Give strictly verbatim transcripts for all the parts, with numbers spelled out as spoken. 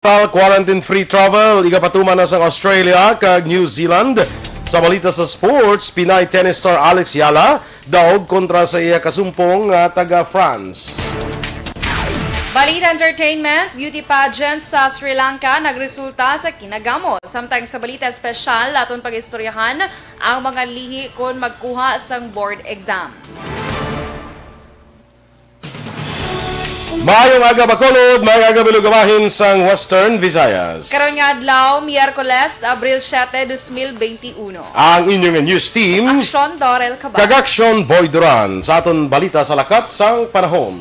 Total quarantine-free travel, igapatuman na sang Australia kag New Zealand. Sa balita sa sports, Pinay tennis star Alex Yala daog kontra sa iya kasumpong nga taga France. Balita entertainment, beauty pageant sa Sri Lanka nagresulta sa kinagamo. Samtang sa balita espesyal, aton pag-istoryahan ang mga lihi kon magkuha sang board exam. Maayong aga, Bacolod. Maayong aga, Bilog, bahin sang Western Visayas. Karon nga adlaw, Miyerkules, Abril siete, dos mil benti uno. Ang inyong news team, Aksyon Dorel Cabal. Kag Aksyon Boy Duran. Sa aton balita sa lakat sang panahon.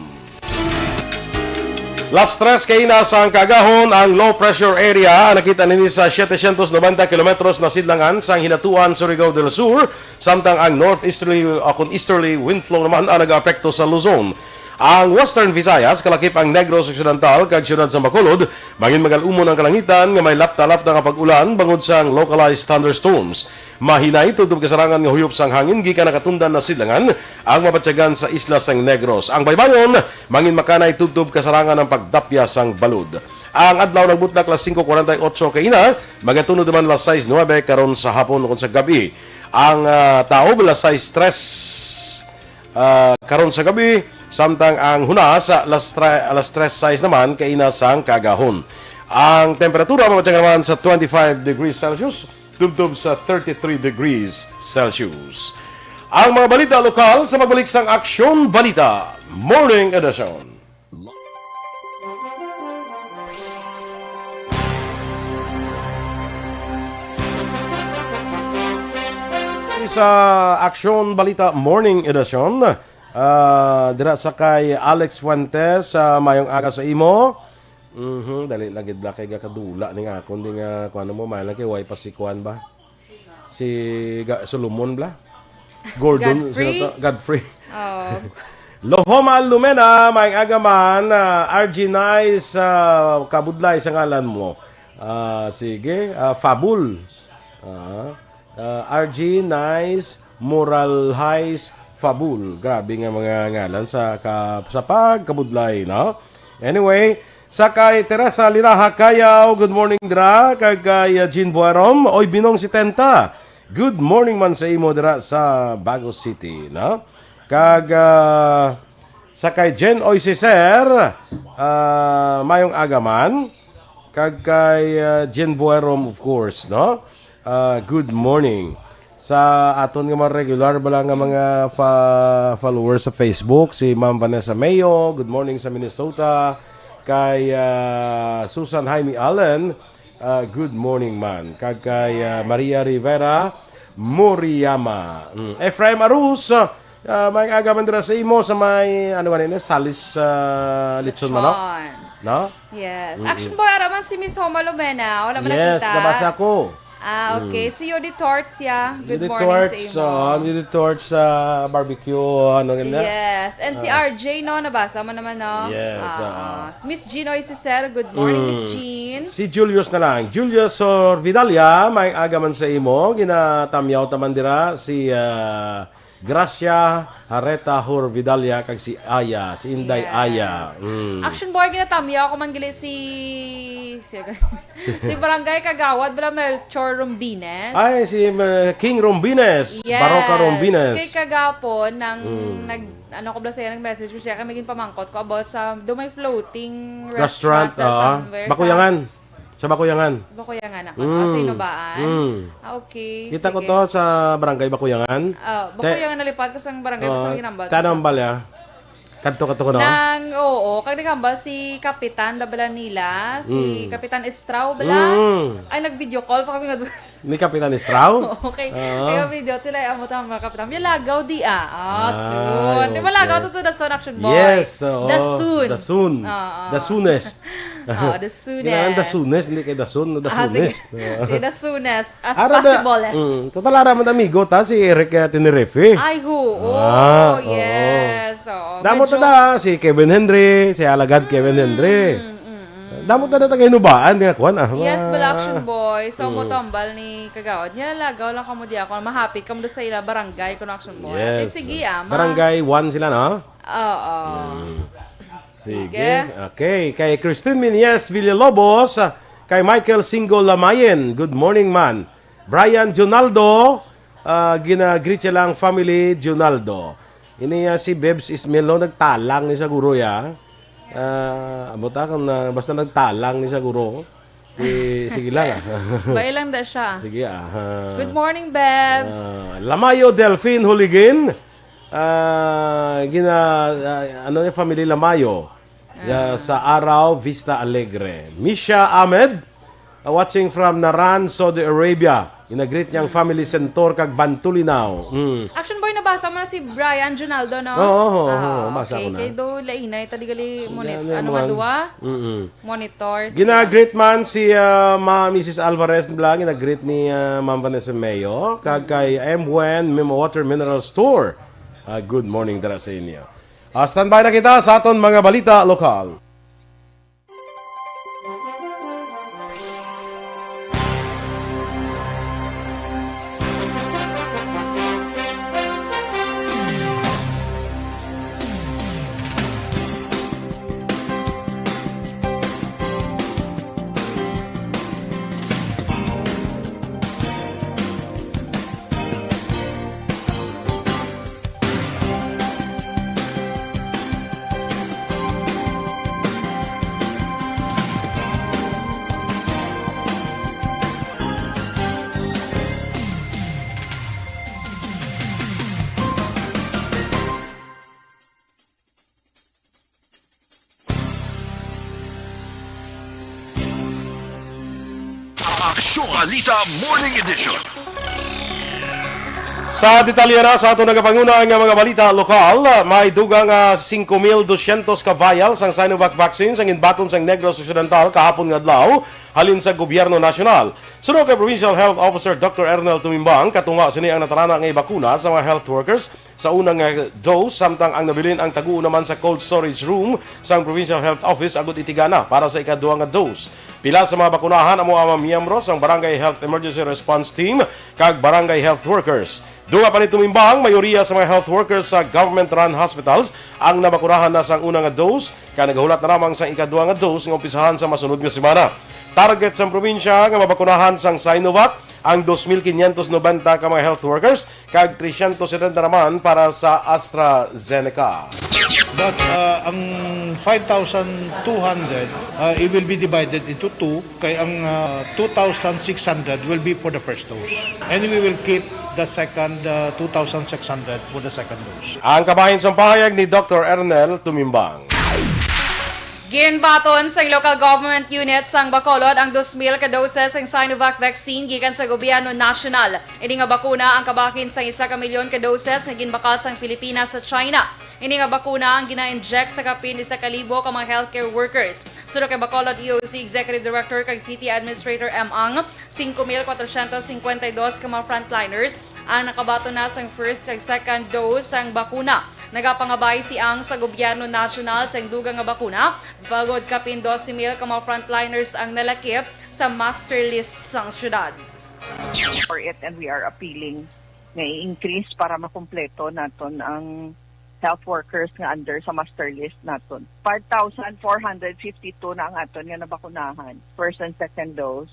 Las tres kaina sang kaagahon ang low pressure area ang nakita nini sa setecientos noventa kilometros na sidlangan sang Hinatuan, Surigao del Sur, samtang ang northeasterly o kon easterly wind flow naman ang nagaapekto sa Luzon. Ang Western Visayas, kalakip ang Negros Occidental kag siyudad sa Bacolod, mangin magal-umon ang kalangitan nga may lapta-lapta nga pag-ulan bangod sang localized thunderstorms. Mahinay tubtob kasarangan nga huyop sang hangin gikan nakatundan na sidlangan ang mabatyagan sa isla sang Negros. Ang baybayon, mangin makanay tubtob kasarangan ang pagdapya sang balod. Ang adlaw nagbutlak las singko kuwarenta y otso kaina, magatuno naman las sais nuebe karon sa hapon ukon sa gabi. Ang, ah, taob las sais tres, ah, karon sa gabi, samtang ang hunas, ah, las tre-, alas tres sais naman kaina sang kaagahon. Ang temperatura mabatyagan naman sa twenty-five degrees Celsius, tubtob sa thirty-three degrees Celsius. Ang mga balita lokal sa pagbalik sang Aksyon Balita Morning Edition. Sa Aksyon Balita Morning Edition, ah, dira sa kay Alex Fuentes, ah, mayong aga sa imo. Mhm, dali lang gid bala kay gakadula ni nga akon di nga kuan mo, may lang kay way pa si kuan ba? Si Ga-, Solomon bala? Gordon, Godfrey? Sino to? Godfrey. Oh. Lohoma Lumena, maayong aga man, ah, R G Nice, ah, kabudlay sa ngalan mo. Ah, sige, ah, Fabul. Ah, ah, R G Nice, Moral Highs, Fabul. Grabe nga mga ngalan sa ka-, sa pagkabudlay, no? Anyway, sa kay Teresa Liraha Kayaw, good morning, dira. Kag kay, uh, Jean Buarom, oy, Binong Setenta, good morning man sa imo, dira sa Bago City, no? Kag, uh, sa kay Jen Oy Cicer, uh, mayong aga man. Kag kay, uh, Jean Buarom, of course, no? Ah, good morning. Sa aton nga mga regular bala nga mga fa-, followers sa Facebook, si Ma'am Vanessa Mayo, good morning sa Minnesota. Kay, ah, Susan Jaime Allen, ah, good morning man. Kag kay, ah, Maria Rivera Moriyama. Mm. Ephraim Arus, ah, may aga man dira sa imo sa may, ano man ini, Salis, ah, Lechon Manok? Lechon. No? Yes. Mm-mm. Action boy, ara man si Miss Homa Lumena. Wala man Yes, nakita. Nabasa ko. Ah, okay. Mm. Si Yodi Torts, yeah. Good Yodi morning Torts, sa imo. Oh, Yodi Torts sa barbecue, ano, ganyan. Yes. And si Ah. R J, no? Nabasa mo naman, no? Yes, Ah, oo. ah. Miss Jean Oy Cicero, good morning, Miss Mm. Jean. Si Julius na lang. Julius Sorvidalia, may aga man sa imo. Ginatamyaw taman dira si, ah, Gracia Hareta Horvidalia kag si Aya, si Inday Yes. Aya. Mm. Action boy, ginatamyaw ako man gili si, si, si Barangay Kagawad, bala Melchor Rombines. Ay, si, uh, King Rombines, Yes. Baroka Rombines. Kay kagapon, nang Mm. nag-, ano ko bala sa'yo, nag-message ko siya, kay may ginpamangkot ko about sa, do may floating Restaurant, restaurant na ah. somewhere sa Bakuyangan. Sa Bakuyangan. Bakuyangan ako, no? Sa Mm. Inubaan? Mm. Ah, okay. Kita ko Sige. to sa barangay Bakuyangan. Ah, Te- Bakuyangan, nalipat ko sa barangay, Oo. basta ginambal ko sa Tanambal, ya. Kadto, kadto ko, no? Nang, oo, kag nagambal si Kapitan, da bala nila, si Mm. Kapitan Estrao, bala. Mm. Ay, nag-video call pa kami nga Ni Kapitan Estrao? Okay. Oo. Kaya video sila, amo tama, mga kapitan. May lagaw di, ah. Ah, Ah, soon. Di ba lagaw okay. to, to the soon, action boy? Yes, oo. The soon. The soon. Oo. The soonest. Oo, the Kailangan the soonest. soonest, hindi kay the soon, the Ah, sige. soonest. Oo. Sige, the soonest. As Ara da- possible as. Mm, total, ara man amigo ta, si Eric, eh, Tenerife. Ay, ho. Ah, Oh, oo. yes. Oo, Damo medyo ta na, si Kevin Henry, si Alagad Kevin Mm, Henry. mm, mm. Damo ta na taga Hinubaan, nga kuwan, ah, Yes, mga bala, action boy. So, Mm. mo tambal ni Kagawad. Niya, lagaw lang kamo di ako. Mahapit kamo doon sa ila barangay, kuno, action boy. Yes. Ate, sige, ah, ma- Barangay one sila, no? Oo. Mm. Sige. Okay. Kay Christine Minyes Villalobos, ah, kay Michael Singo Lamayen. Good morning, man. Brian Junaldo, ah, gina-greet siya lang family Junaldo. Ini, ah, si Bebs Ismelo, nagtalang ni siguro ya. Ah, amo ta kung na, basta nagtalang ni siguro. Eh, sige lang, ah. Bay lang da siya. Sige, ah. Good morning, Bebs. Ah, Lamayo Delphine Huligin. Ah, gina, ah, ano yung family Lamayo? Ah, sa Araw, Vista Alegre. Misha Ahmed, ah, watching from Naran, Saudi Arabia. Ginagreet niyang family Sentor kag Bantulinaw. Mm. Action Boy, nabasa mo na si Brian Junaldo, no? Oo, oo, Ah, oo, basa okay. ko na. Kay do, lainay, tadi gali, monit-, Yan, ano yung nga mga duwa? Mm-mm. Monitors. Gina-greet man si, ah, Ma-, Missus Alvarez Blanc, gina-greet ni, ah, Ma'am Vanessa Mayo, kag kay M Wen Mim-, Water Mineral Store. Ah, good morning dira sa inyo. Ah, standby na kita sa aton mga balita lokal. Aksyon Balita Morning Edition. Sa detalye na sa ato nagapanguna nga mga balita lokal, may dugang nga singko mil dosyentos ka vial sang Sinovac vaccine sang ginbaton sang Negros Occidental kahapon nga adlaw halin sa gobyerno nasyonal. Suno kay Provincial Health Officer Doctor Ernel Tumimbang, katunga sini ang natarana nga ibakuna sa mga health workers sa una nga dose, samtang ang nabilin ang taguo naman sa cold storage room sang Provincial Health Office agud itigana para sa ikaduha nga dose. Pila sa mga bakunahan amo ang mga miyembro sang Barangay Health Emergency Response Team kag barangay health workers. Dunga pa ni Tumimbang, mayoriya sa mga health workers sa government-run hospitals ang nabakunahan na sang una nga dose, kag nagahulat na lamang sang ikaduha nga dose nga umpisahan sa masunod nga semana. Target sang probinsya nga mabakunahan sang Sinovac ang dos mil quinientos noventa ka mga health workers kag trescientos setenta naman para sa AstraZeneca. But, uh, ang five thousand two hundred, uh, it will be divided into two, kay ang, uh, two thousand six hundred will be for the first dose. And we will keep the second, uh, two thousand six hundred for the second dose. Ang kabahin sang pahayag ni Doctor Ernel Tumimbang. Ginbaton sang local government unit sang Bacolod ang dos mil ka doses sang Sinovac vaccine gikan sa gobyerno nasyonal. Ini nga bakuna ang kabahin sang isa ka milyon ka doses nga ginbakal sang Pilipinas sa China. Ini nga bakuna ang gina-inject sa kapin isa ka libo ka mga healthcare workers. Suno kay Bacolod E O C Executive Director kag City Administrator M. Ang, singko mil kwatrosyentos singkwenta y dos ka mga frontliners ang nakabaton na sang first kag second dose sang bakuna. Nagapangabay si Ang sa gobyerno nasyonal sa dugang nga bakuna, bangod kapin dose mil ka mga frontliners ang nalakip sa master list sang syudad. For it, and we are appealing nga i-increase para makumpleto naton ang health workers nga under sa master list naton. Five thousand four hundred fifty-two na ang aton nga nabakunahan, first and second dose.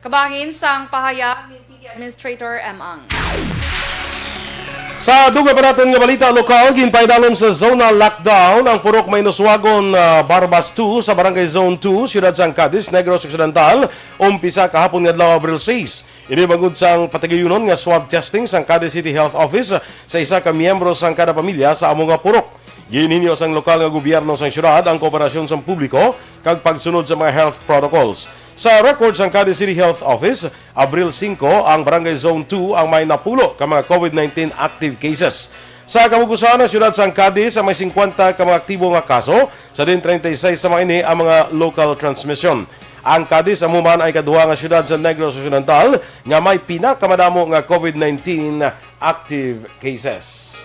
Kabahin sang pahayag ni City Administrator M. Ang. Sa dugang pa naton nga balita lokal, ginpaidalom sa zonal lockdown ang purok Mainoswagon, ah, Barbas two sa Barangay Zone two, Siyudad sang Cadiz, Negros Occidental, umpisa kahapon nga adlaw, Abril sais. Ini bangod sang patigayunon nga swab testing sang Cadiz City Health Office sa isa ka miyembro sang kada pamilya sa amo nga purok. Ginhinyo sang lokal nga gobyerno sang siyudad ang kooperasyon sang publiko kag pagsunod sa mga health protocols. Sa record sang Cadiz City Health Office, Abril singko, ang Barangay Zone two ang may napulo ka mga COVID nineteen active cases. Sa kabugusan, ang siyudad sang Cadiz ang may singkwenta ka mga aktibo nga kaso, sa diin treinta y seis sa mga ini ang mga local transmission. Ang Cadiz amo man ang ikaduha nga siyudad sa Negros Occidental nga may pinakamadamo nga COVID nineteen active cases.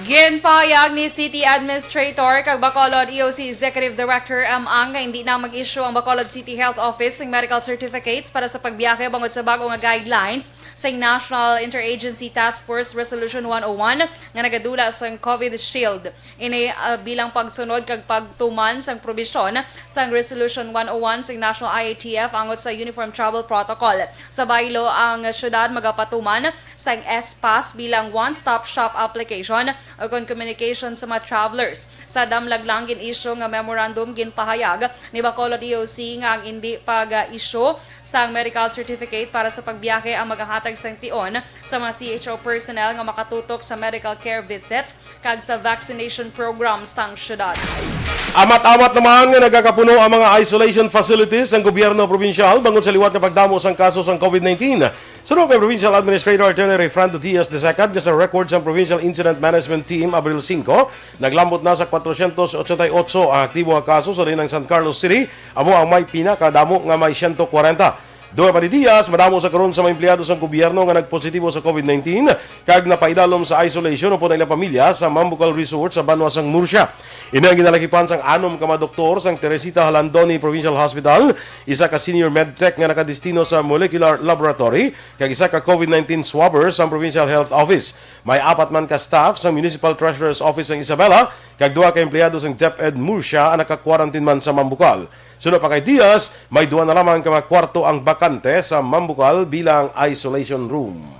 Ginpahayag ni City Administrator kag Bacolod E O C Executive Director M. Ang nga hindi na mag-issue ang Bacolod City Health Office ng medical certificates para sa pagbiyahe bangod sa bago nga guidelines sa National Interagency Task Force Resolution one oh one nga nagadula sa COVID Shield. Ini, ah, bilang pagsunod kag pagtuman sang probisyon sang Resolution one oh one sang National I A T F angot sa Uniform Travel Protocol. Sa baylo, ang syudad magapatuman sang S-Pass bilang one-stop-shop application o kon communication sa mga travelers. Sa damlag lang gin-issue nga memorandum, ginpahayag ni Bacolod E O C nga ang indi pag-issue sang medical certificate para sa pagbiyahe ang magahatag sang tion sa mga C H O personnel nga makatutok sa medical care visits kag sa vaccination program sang syudad. Amat-amat naman nga nagakapuno ang mga isolation facilities sang gobyerno probinsyal bangod sa liwat nga pagdamo sang kaso sang COVID nineteen. Suno kay Provincial Administrator Attorney Rayfrando Diaz the second, nga sa record sang Provincial Incident Management Team, Abril singko, naglambot na sa kwatrocientos ochenta y ocho ang aktibo nga kaso, sa diin ang San Carlos City amo ang may pinakadamo nga may siyento kwarenta. Dugang pa ni Diaz, madamo sa karon sa mga empleyado sang gobyerno nga nagpositibo sa COVID nineteen kag napaidalom sa isolation upod ang ilang pamilya sa Mambucal Resort sa banwa sang Murcia. Ini ang ginalakipan sang anom ka mga doktor sang Teresita Jalandoni Provincial Hospital, isa ka senior medtech nga nakadestino sa molecular laboratory, kag isa ka COVID nineteen swabber sang Provincial Health Office. May apat man ka staff sang Municipal Treasurer's Office sang Isabela kag duha ka empleyado sang DepEd Murcia ang naka-quarantine man sa Mambucal. Suno pa kay Diaz, may duha na lamang ka mga kwarto ang bakante sa Mambucal bilang isolation room.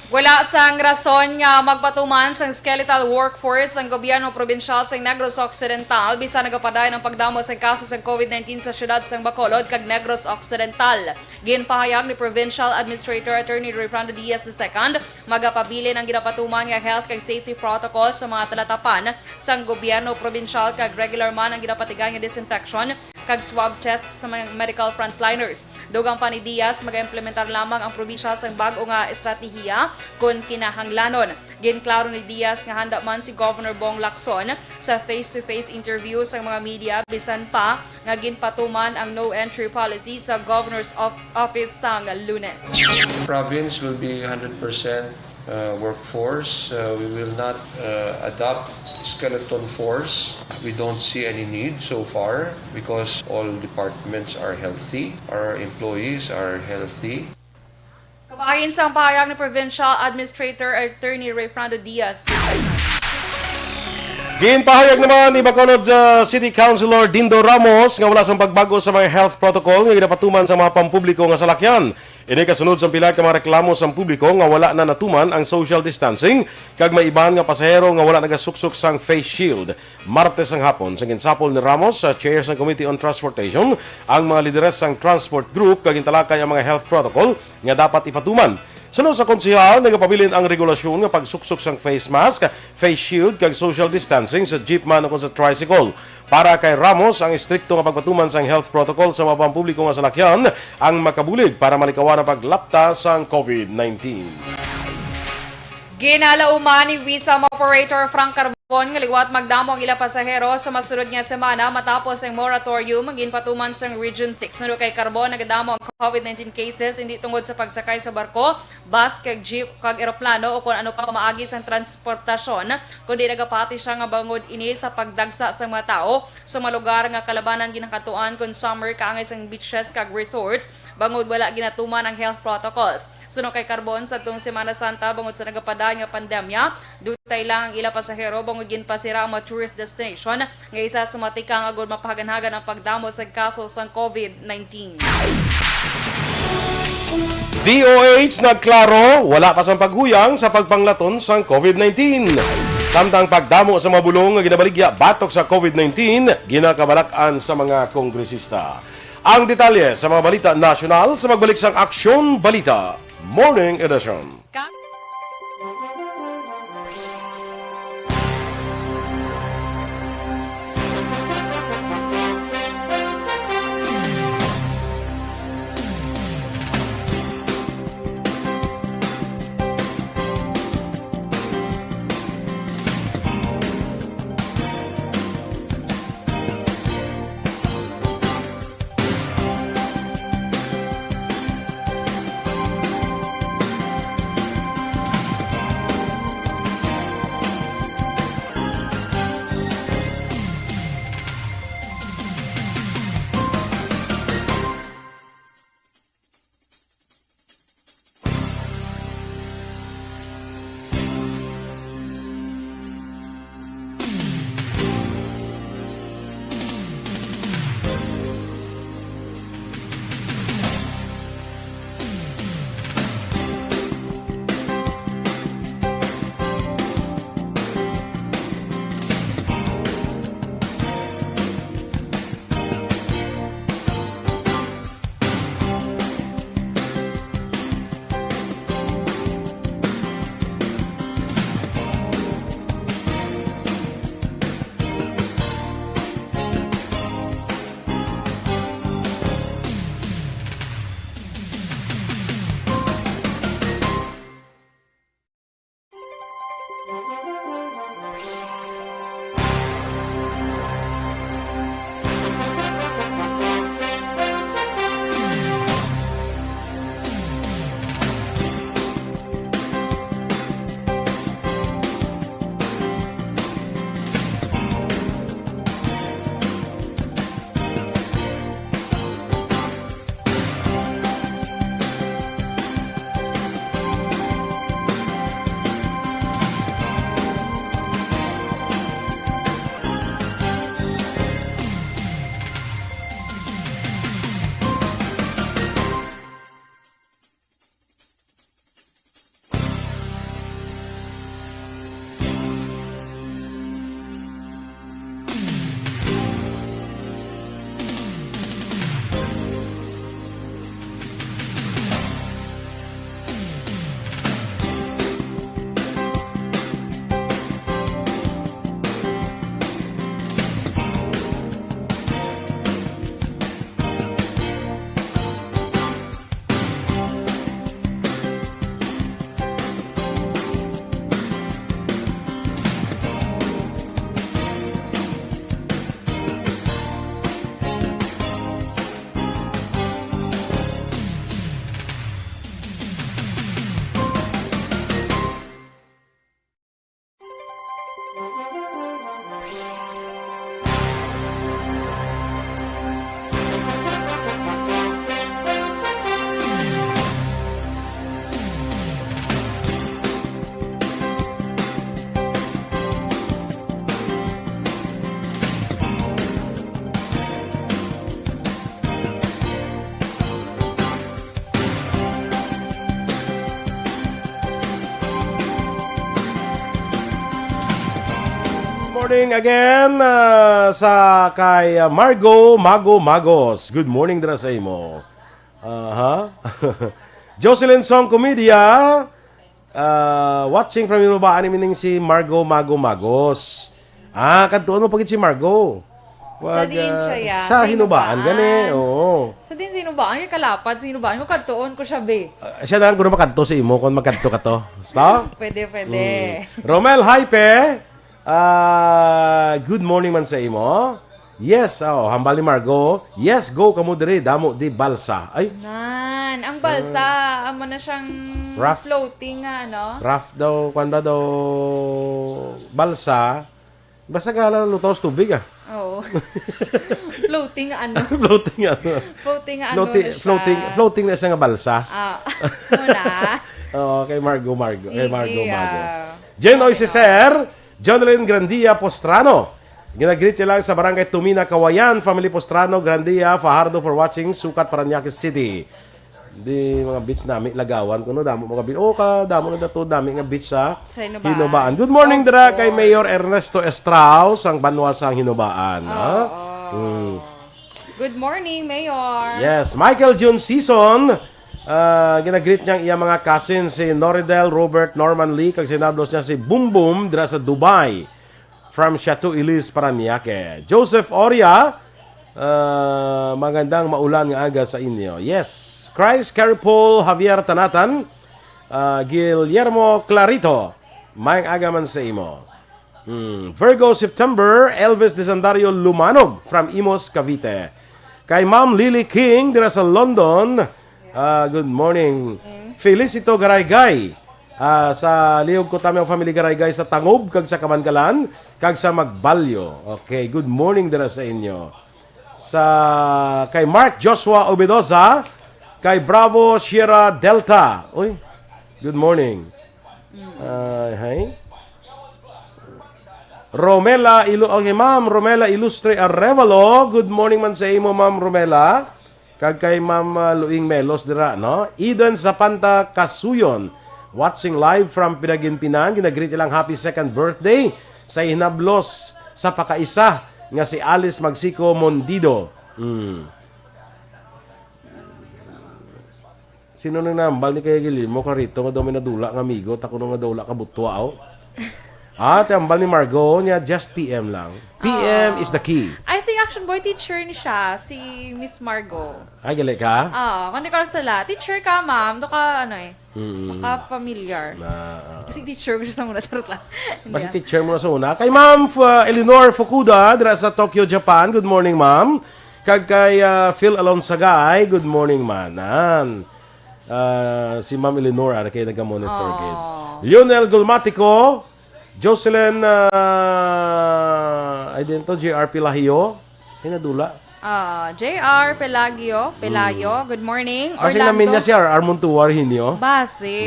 Wala sang rason nga magpatuman sang skeletal workforce ang gobyerno probinsyal sa Negros Occidental, bisan nagapadayon ang pagdamo sang kaso sang COVID nineteen sa siyudad sang Bacolod kag Negros Occidental. Ginpahayag ni Provincial Administrator Attorney Rayfrando Diaz the second, magapabilin ang ginapatuman nga health kag safety protocol sa mga talatapan sang gobyerno probinsyal kag regular man ang ginapatigan nga disinfection kag swab tests sa mga medical frontliners. Dugang pa ni Diaz, magaimplementar lamang ang probinsya sang bag-o nga estratehiya kon kinahanglanon. Ginklaro ni Diaz nga handa man si Governor Bong Lacson sa face-to-face interview sang mga media, bisan pa nga ginpatuman ang no-entry policy sa Governor's of-, Office sang Lunes. Province will be hundred percent, uh, workforce. Uh, we will not, uh, adopt skeleton force. We don't see any need so far because all departments are healthy, our employees are healthy. Kabahin sang pahayag ni Provincial Administrator Attorney Rayfrando Diaz the second. Ginpahayag naman ni Bacolod, uh, City Councilor Dindo Ramos nga wala sang pagbag-o sa mga health protocol nga ginapatuman sa mga pampubliko nga salakyan. Ini kasunod sang pila ka mga reklamo sang publiko nga wala na natuman ang social distancing, kag may iban nga pasahero nga wala nagasuksok sang face shield. Martes sang hapon, sang ginsapol ni Ramos sa chair sang Committee on Transportation ang mga lideres sang transport group kag gintalakay ang mga health protocol nga dapat ipatuman. Suno sa konsehal, nagapabilin ang regulasyon nga pagsuksok sang face mask, face shield kag social distancing sa jeep man o kon sa tricycle. Para kay Ramos, ang estrikto nga pagpatuman sang health protocol sa mga pampubliko nga salakyan ang makabulig para malikawan ang paglapta sang COVID nineteen. Ginalauman ni Wisam Operator Frank Carbon nga liwat magdamo ang ilang pasahero sa masunod nga semana matapos ang moratorium nga ginpatuman sang Region six. Suno kay Carbon, nagadamo ang COVID nineteen cases hindi tungod sa pagsakay sa barko, bus kag jeep kag eroplano o kon ano pa pamaagi sang transportasyon, kundi nagapati sia nga bangod ini sa pagdagsa sang mga tawo sa mga lugar nga kalabanan ginakadtuan kon summer kaangay sang beaches kag resorts, bangod wala ginatuman ang health protocols. Suno kay Carbon, sadtong Semana Santa, bangod sa nagapadayon nga pandemya, dutay lang ang ila pasahero bangod ginpasira ang mga tourist destination nga isa sa mga tikang agud mapahaganhagan ang pagdamo sa kaso sang COVID nineteen. D O H nagklaro, wala pa sang paghuyang sa pagpanglaton sang COVID nineteen. Samtang pagdamo sa mga bulong nga ginabaligya batok sa COVID nineteen, ginakabalak-an sa mga kongresista. Ang detalye sa mga balita nasyonal sa pagbalik sang Aksyon Balita Morning Edition. Morning again, ah, sa kay, ah, Margo Mago Magos. Good morning dira sa imo. Aha. Jocelyn Song Comedia, ah, watching from Hinubaan, imining si Margo Mago Magos. Ah, kadtuon mo pa gid si Margo. Sa Wag, diin ah, siya, ya? sa Sa Hinubaan, Hinubaan. gani, oo. Sa din sa Hinubaan, kay kalapad sa Hinubaan ko, kadtuon ko siya, be. Ah, siya na lang kuno makadto sa imo kung magkadto ka to. Sa? Pwede, pwede. Mm. Romel Hype, ah, good morning man sa imo. Yes, oh, hambal ni Margo. Yes, go kamo diri, damo di balsa. Ay, Nan, ang balsa, amo na siyang Rough. floating nga, ano? Rough daw, kwan ba daw, balsa? Basta ka lang lutaw sa tubig, ah. Oo. Floating, ano? Floating, ano? Floating, ano Floating, na siya? floating, floating na siya nga balsa. Ah, muna. Oo, kay Margo, Margo. Kay Sige, Margo, Margo. ah, Jen Oy okay, si ah. Sir, Jonalyn Grandia Postrano. Ginagreet siya lang sa Barangay Tumina, Kawayan, family Postrano, Grandia, Fajardo for watching, Sukat, Parañaque City. Di mga beach nami, Lagawan, kuno damo mga beach. Oh, ka damo na dato, dami nga beach sa Sa Hinubaan. Hinubaan. Good morning, Of dira kay course. Mayor Ernesto Estrao, sang banwa sang Hinubaan, ha? Oo. Mm. Good morning, Mayor. Yes, Michael June Season, ah, ginagreet niya ang iya mga cousin, si Noridel, Robert, Norman Lee, kag sinablos niya si Boom Boom dira sa Dubai. From Chateau Elise, Parañaque. Joseph Oria, ah, magandang maulan nga aga sa inyo. Yes. Christ Caripol Javier Tanatan, ah, Guillermo Clarito, mayang aga man sa imo. Hmm. Virgo September, Elvis Desandario Lumanog from Imus, Cavite. Kay Ma'am Lily King dira sa London, ah, good morning. Mm. Felicito Garaygay, ah, sa Liog Kutami ang family Garaygay sa Tangob kag sa Kabankalan kag sa Magbalyo. Okay, good morning dira sa inyo. Sa kay Mark Joshua Obedoza, kay Bravo Sierra Delta. Uy, good morning. Ah, hi. Romela Ilu-, okay, Ma'am Romela Ilustre Arevalo. Good morning man sa imo, Ma'am Romela. Kag kay Ma'am, ah, Luing Melos dira, no? Eden Zapanta Kasuyon, watching live from Pinaginpinan. Ginagreet ilang happy second birthday sa hinablos sa pakaisa nga si Alice Magsico Mondido. Hmm. Sino nang nambal ni Kuya Guillermo Carito nga daw may nadula nga amigo, ta kuno nga daw wala ka butwa, aw? Ah, tambal ni Margo niya, just P M lang. P M Ah. is the key. I think, Action Boy, teacher ni siya, si Miss Margo. Ay, gali ka? Ah, kundi ko sala. Teacher ka, ma'am. Do ka, ano eh, Mm. maka-familiar. Na, ah. Kasi teacher ko siya sa muna, charot lang. Hindi, Basta ah. teacher mo na sa una. Kay Ma'am F-, Eleanor Fukuda, dira sa Tokyo, Japan. Good morning, ma'am. Kag kay, ah, Phil Alonsagay, good morning, manan. Ah, si Ma'am Eleanor, ara kay naga-monitor, Aw. kids. Lionel Gulmatico, Jocelyn, ah, ay din to, J R Pelagio. Ay, nadula. Ah, J R Pelagio, Pelagio, Mm. good morning. Kasi Orlando. namin niya si R R Montuar, hinyo. Basi.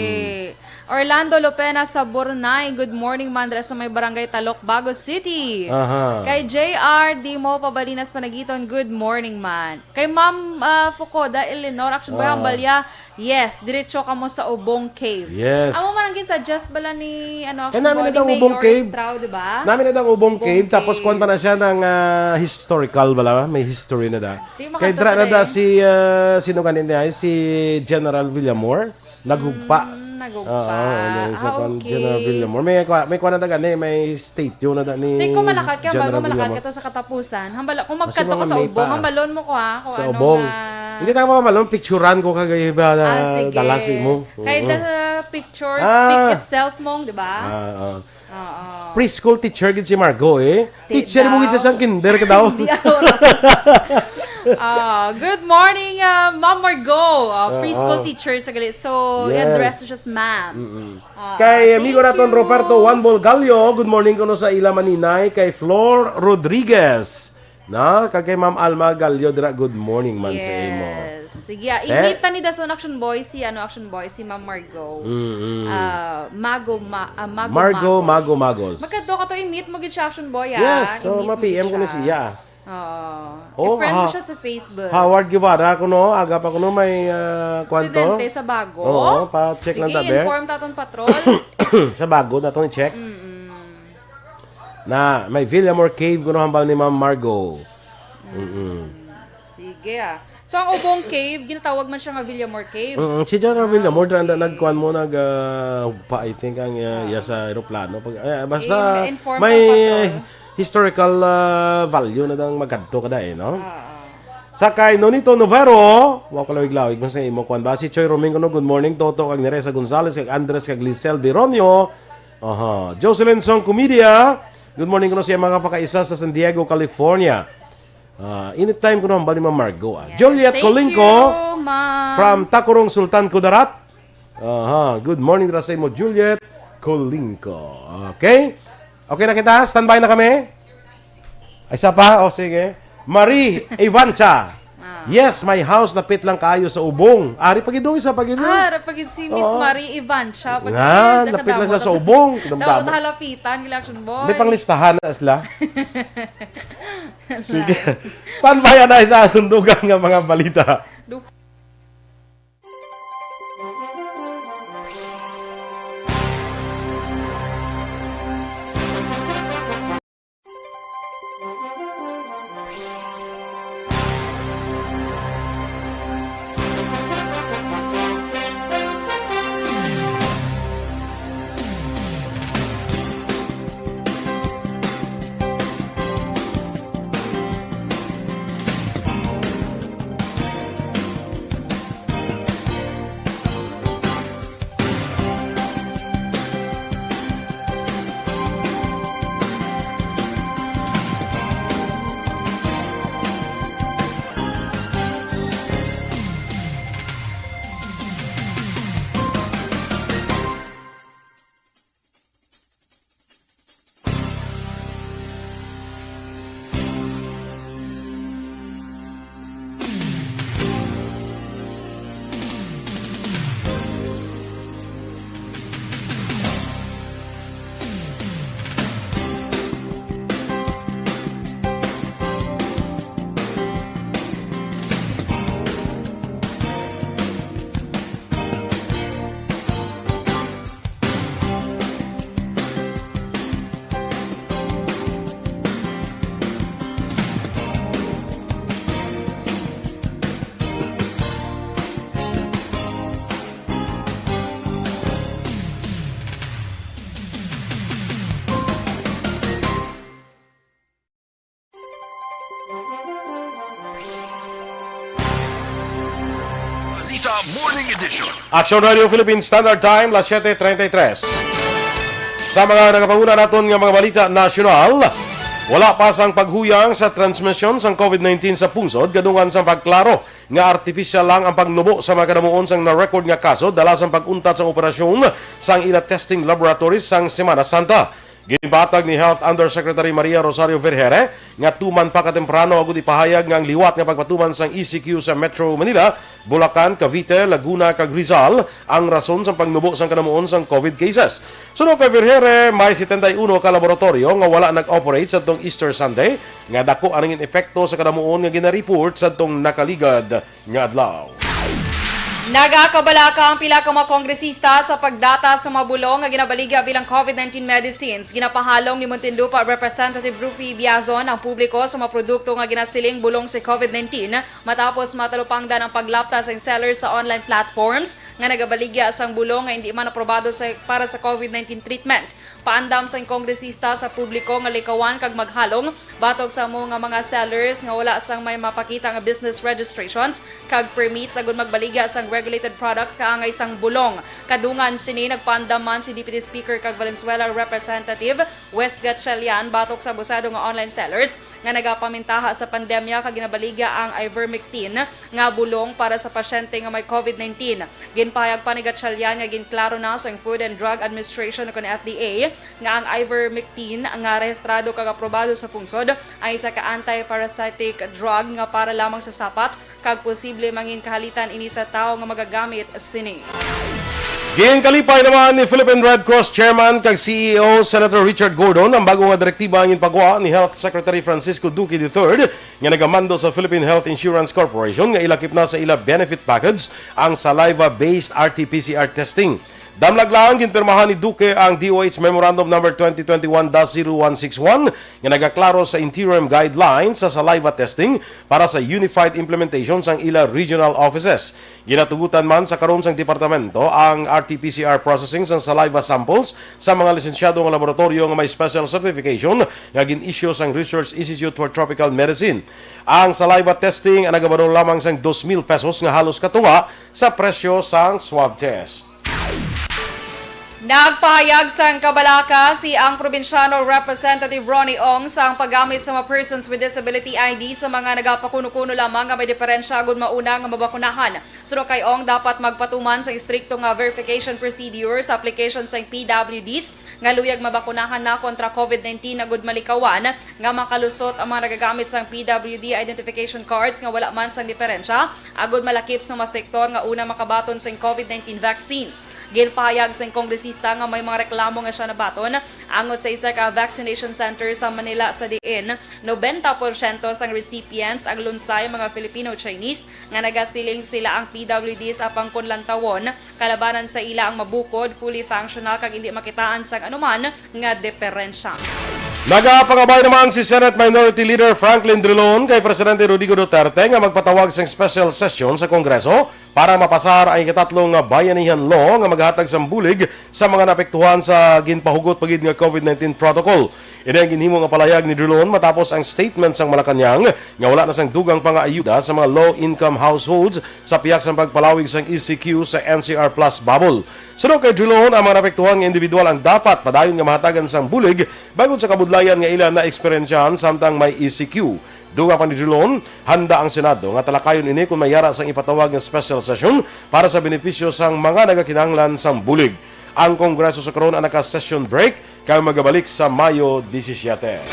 Mm. Orlando Lopena sa Bornay, good morning, mandra sa may barangay Talok, Bago City. Aha. Kay J R Dimo Pabalinas Panagiton, good morning, man. Kay Ma'am, ah, Fukoda Eleanor, action ba yung Ah. balya? Yes, diretso ka mo sa Ubong Cave. Yes. Amo man ang ginsuggest bala ni, ano, Eh, action namin ba na ni daw Ubong Mayor Cave. Estrao, di ba? Namin na daw Ubong Ubong Cave, tapos Cave. kuwan pa na siya ng, ah, historical bala, may history na da. Di Kay makadto dra na pa da rin. si, ah, sino ganin niya? Si General Villamor, naghugpa. Mm, naghugpa. Oo, ano, sa Ah, kwan, okay. General Villamor. May kwa-, may kuwan na da gani, may statue na da ni Di ko malakat ka, General bago malakat Villamor. ka to sa katapusan. Hambala, kung Kasi magkadto ka mga sa may Ubong, pa. hambalon mo ko ha, kung Sa anong, Ubong. ah, Hindi na ako mamalon, picturean ko kagayo ba na Ah, sige. dala si mo. Kay Oo. the picture Ah. speak itself mong, di ba? Ah, ah. Oo. Preschool teacher gid si Margo, eh. Ti Teacher mo gid daw. sa sang kinder ka daw. Hindi, ano, ano. Ah, good morning, ah, Ma'am Margo. Ah, Oo. preschool teacher sa gali. So, Yes. i-address siya as ma'am. Mm-mm. Ah, Kay amigo thank naton you. Roberto Juan Bolgallo, good morning kuno sa ila maninay kay Flor Rodriguez. Na, kag kay Ma'am Alma Gallo dira, good morning man sa imo. Yes. Sige, ah, Eh? imita ni Dason Action Boy si, ano, Action Boy, si Ma'am Margo. Mm, mm. Ah, Mago, Ma-, ah, Mago Margo, Magos. Mago Magos. Magkadto ka to, i-meet mo gid siya, Action Boy, ah. Yes, so I-meet mo ma-P M gid ko ni siya. siya. Oo. Oh, I-friend mo ha-, siya sa Facebook. Howard Guevara, kuno, aga pa kuno may, ah, kwan to? Presidente sa Bago. Oo, pa-check lang Sige, tabi. inform taton patrol. Sa Bago na tong check. Mm-mm. Na, may Villamor Cave, kuno hambal ni Ma'am Margo. Mm-mm. Sige, ah. So, ang Ubong Cave, ginatawag man siya nga Villamor Cave. Mm, si General Ah, Villamor, dira okay. Nagkuan mo, nag, ah, hugpa, I think, ang, ah, Ah. iya sa eroplano. Pag, eh, basta In, in form may, of patrol. Historical, ah, value na dang magadto ka dai, no? Ah, ah. Sa kay Nonito Novero, wa ko lawig-lawig man sa imo, kuan ba? Si Choi Roming kuno, good morning, Toto, kag Neresa Gonzalez, kag Andres, kag Lisel Bironio. Aha. Jocelyn Song Comedia, good morning kuno sa iya mga kapakaisa sa San Diego, California. Ah, anytime kuno, hambal ni Ma'am Margo, ah. Yes, Juliet thank Colingco you, ma'am. From Tacorong, Sultan Kudarat. Aha, good morning dira sa imo, Juliet Colingco. Okay? Okay na kita? Standby na kami? Ay, isa pa? O, sige. Marie Ivancha. Ah. Yes, my house, dapit lang kaayo sa Ubong. Ari, pagidong isa, pagidong. Ah, ra pagid si Miss Oo. Marie Ivancha. Pagid, Nga, dapit lang siya sa Ubong. Dapat Damdaman. Halapitan, gila action boy. May panglistahan na sila. Sige. Standby na sa aton dugang nga mga balita. Balita Morning Edition. Action Radio Philippine Standard Time, las siete treinta y tres. Sa mga nagapanguna naton nga mga balita nasyonal, wala pa sang paghuyang sa transmisyon sang COVID nineteen sa pungsod, kadungan sang pagklaro nga artificial lang ang pagnubo sa mga kadamuon sang na-record nga kaso dala sang pag-untat sang operasyon sang ila testing laboratories sang Semana Santa. Ginpatag ni Health Undersecretary Maria Rosario Vergeire nga tuman pa katemprano agud ipahayag nga ang liwat nga pagpatuman sang E C Q sa Metro Manila, Bulacan, Cavite, Laguna, kag Rizal ang rason sang pagnubo sang kadamuon sang COVID cases. Suno kay Vergeire, may setenta y uno ka laboratoryo nga wala nag-operate sadtong Easter Sunday, nga daku ang nangin epekto sa kadamuon nga gina-report sadtong nakaligad nga adlaw. Nagakabalaka ang pila ka mga kongresista sa pagdata sa mga bulong nga ginabaligya bilang COVID nineteen medicines. Ginapahalong ni Muntinlupa Representative Rufy Biazon ang publiko sa mga produkto nga ginasiling bulong sa COVID nineteen matapos matalupangdan ang paglapta sang sellers sa online platforms nga nagabaligya sang bulong nga hindi man aprobado sa, para sa COVID nineteen treatment. Paandam sang kongresista sa publiko nga likawan kag maghalong batok sa amo nga mga sellers nga wala sang may mapakita nga business registrations kag permits agud magbaligya sang regulated products kaangay sang bulong. Kadungan sini, nagpaandam man si Deputy Speaker kag Valenzuela Representative Wes Gatchalian batok sa abusado nga online sellers nga nagapamintaha sa pandemya kag ginabaligya ang ivermectin nga bulong para sa pasyente nga may COVID nineteen. Ginpahayag pa ni Gatchalian nga ginklaro na sang Food and Drug Administration, o kon F D A, nga ang ivermectin nga rehistrado kag aprobado sa pungsod ay isa ka anti-parasitic drug nga para lamang sa sapat, kag posible mangin kahalitan ini sa tawo nga magagamit sini. Ginkalipay naman ni Philippine Red Cross Chairman kag C E O Senator Richard Gordon ang bag-o nga direktiba nga ginpagwa ni Health Secretary Francisco Duque the third nga nagamando sa Philippine Health Insurance Corporation nga ilakip na sa ila benefit package ang saliva-based R T P C R testing. Damlag lang, ginpirmahan ni Duque ang D O H Memorandum Number twenty twenty-one dash zero one six one nga nagaklaro sa interim guidelines sa saliva testing para sa unified implementation sang ila regional offices. Ginatugutan man sa karon sang departamento ang R T P C R processing sang saliva samples sa mga lisensyado nga laboratoryo nga may special certification nga gin-issue sang Research Institute for Tropical Medicine. Ang saliva testing ang nagabalo lamang sang dos mil pesos nga halos katunga sa presyo sang swab test. Nagpahayag sang kabalaka si ang probinsyano Representative Ronnie Ong sa ang paggamit sa mga Persons with Disability I D sa mga nagapakuno-kuno lamang nga may diferensya agud mauna nga mabakunahan. Suno kay Ong, dapat magpatuman sa istrikto nga verification procedure sa application sang P W Ds nga luyag mabakunahan na kontra COVID nineteen agud malikawan nga makalusot ang mga nagagamit sang P W D identification cards nga wala man sang diferensya agud malakip sa mga sektor nga una makabaton sang COVID nineteen vaccines. Ginpahayag sang kongresista nga may mga reklamo nga siya nabaton angot sa isa ka vaccination center sa Manila, sa diin nobenta porsyento sang recipients ang lunsay mga Filipino-Chinese nga nagasiling sila ang P W Ds, apang kon lantawon, kalabanan sa ila ang mabukod, fully functional, kag indi makitaan sang anuman nga diferensya. Nagapangabay naman si Senate Minority Leader Franklin Drilon kay Presidente Rodrigo Duterte nga magpatawag sang special session sa Kongreso para mapasar ang ikatatlo nga Bayanihan Law nga maghatag sang bulig sa mga naapektuhan sa ginpahugot pa gid nga COVID nineteen protocol. Ini ang ginhimo nga palayag ni Drilon matapos ang statement sang Malacañang nga wala na sang dugang pa nga ayuda sa mga low-income households sa pihak sang pagpalawig sang E C Q sa N C R Plus bubble. Suno kay Drilon, ang mga naapektuhan nga individual ang dapat padayon nga mahatagan sang bulig bangod sa kabudlayan nga ila naeksperyensyahan samtang may E C Q. Dugang pa ni Drilon, handa ang Senado nga talakayon ini kon may yara sang ipatawag nga special session para sa benepisyo sang mga nagakinahanglan sang bulig. Ang Kongreso sa karon ang naka-session break kag magabalik sa Mayo disisiete.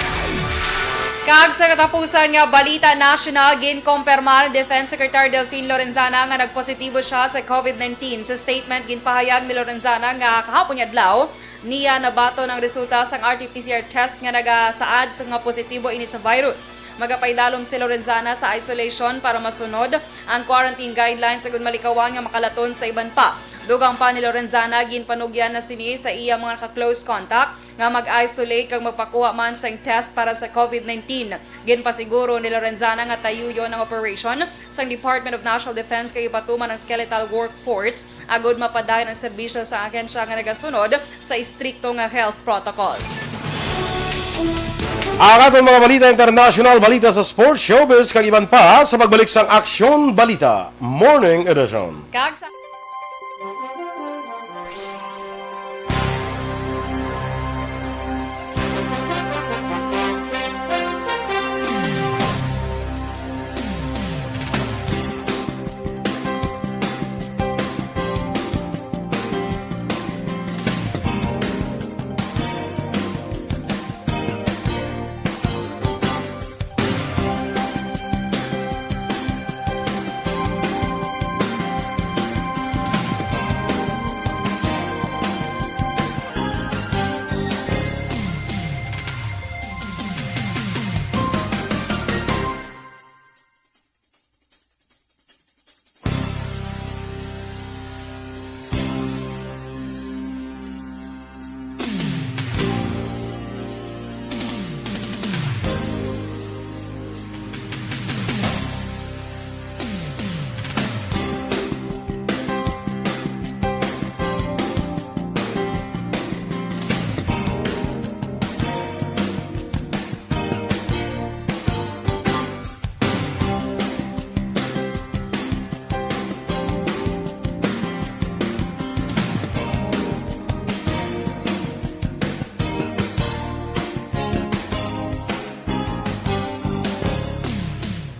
Kag sa katapusan nga balita nasyonal, ginkompirmar ni Defense Secretary Delfin Lorenzana nga nagpositibo siya sa COVID nineteen. Sa statement, ginpahayag ni Lorenzana nga kahapon nga adlaw niya nabaton ang resulta sang R T P C R test nga nagasaad sa nga positibo ini sa virus. Magapaidalom si Lorenzana sa isolation para masunod ang quarantine guidelines agud malikawan nga makalaton sa iban pa. Dugang pa ni Lorenzana, ginpanugyan na sini sa iya mga ka-close contact nga mag-isolate kag magpakuha man sang test para sa COVID nineteen. Ginpasiguro ni Lorenzana nga tayuyon ang operation sang Department of National Defense kag ipatuman ang skeletal workforce agud mapadayon ang serbisyo sa ahensya nga nagasunod sa istrikto nga health protocols. Ang aton mga balita international, balita sa sports, showbiz, kag iban pa sa pagbalik sang Aksyon Balita Morning Edition. Kag sa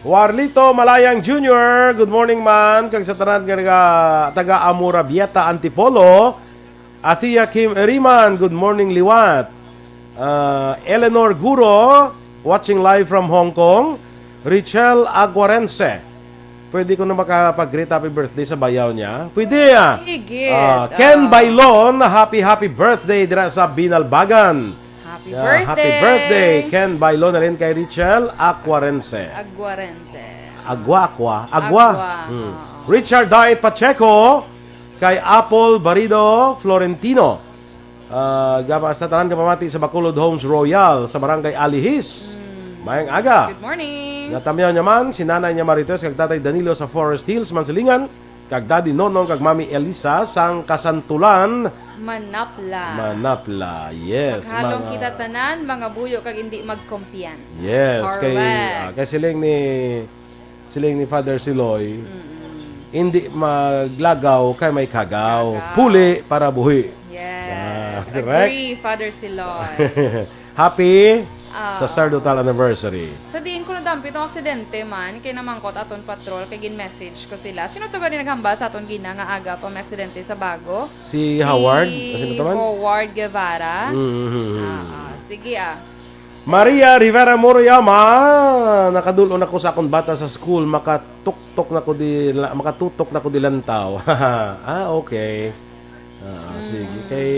Warlito Malayang Junior, good morning man. Kag sa tanan nga naga-, taga Amorabieta, Antipolo. Athea Kim Eriman, good morning, liwat. Ah, Eleanor Guro, watching live from Hong Kong. Richelle Aguarense. Pwede ko na makapag-greet happy birthday sa bayaw niya? Pwede, ah. Sige. Ah, Ken Ah. Bailon, happy, happy birthday dira sa Binalbagan. Happy Yeah, happy birthday. birthday, Ken Bailon, na rin kay Richelle Aguarense. Aguarense. Agua, Aqua. Agua. Agua, Hmm. oo. Richard Diet Pacheco, Kay Apple Barido Florentino. Ah, gaba sa tanan nga pamati sa Bacolod Homes Royal sa Barangay Alihis. Mm. Mayang aga. Good morning. Natamyaw niya man si Nanay niya Marites kag Tatay Danilo sa Forest Hills, Mansilingan, kag Daddy Nonong kag Mami Elisa sang Kasantulan. Manapla. Manapla, yes. Maghalong mga kita tanan, mga buyo, kag hindi magkumpiyansa. Yes, kay, correct, ah, kay siling ni, siling ni Father Siloy, mm-mm, "Hindi maglagaw kay may kagaw. Kagaw. Puli para buhi." Yes. Ah, correct. Agree, Father Siloy. Happy, ah, sacerdotal anniversary. Sa diin ko nadampi tong aksidente man, kay namangkot aton patrol, kay gin-message ko sila. Sino to gani naghambal sa aton gina nga aga pa may aksidente sa Bago? Si Howard? Si Sino to man? Howard Guevara. Mm, mm, mm. Ah, ah, sige, ah. Maria Rivera Murayama, "Nakadul-on ako sa akon bata sa school, makatuktok na ko di, makatutok na ko di lantaw." Ah, okay. Ah, sige. Mm. Kay,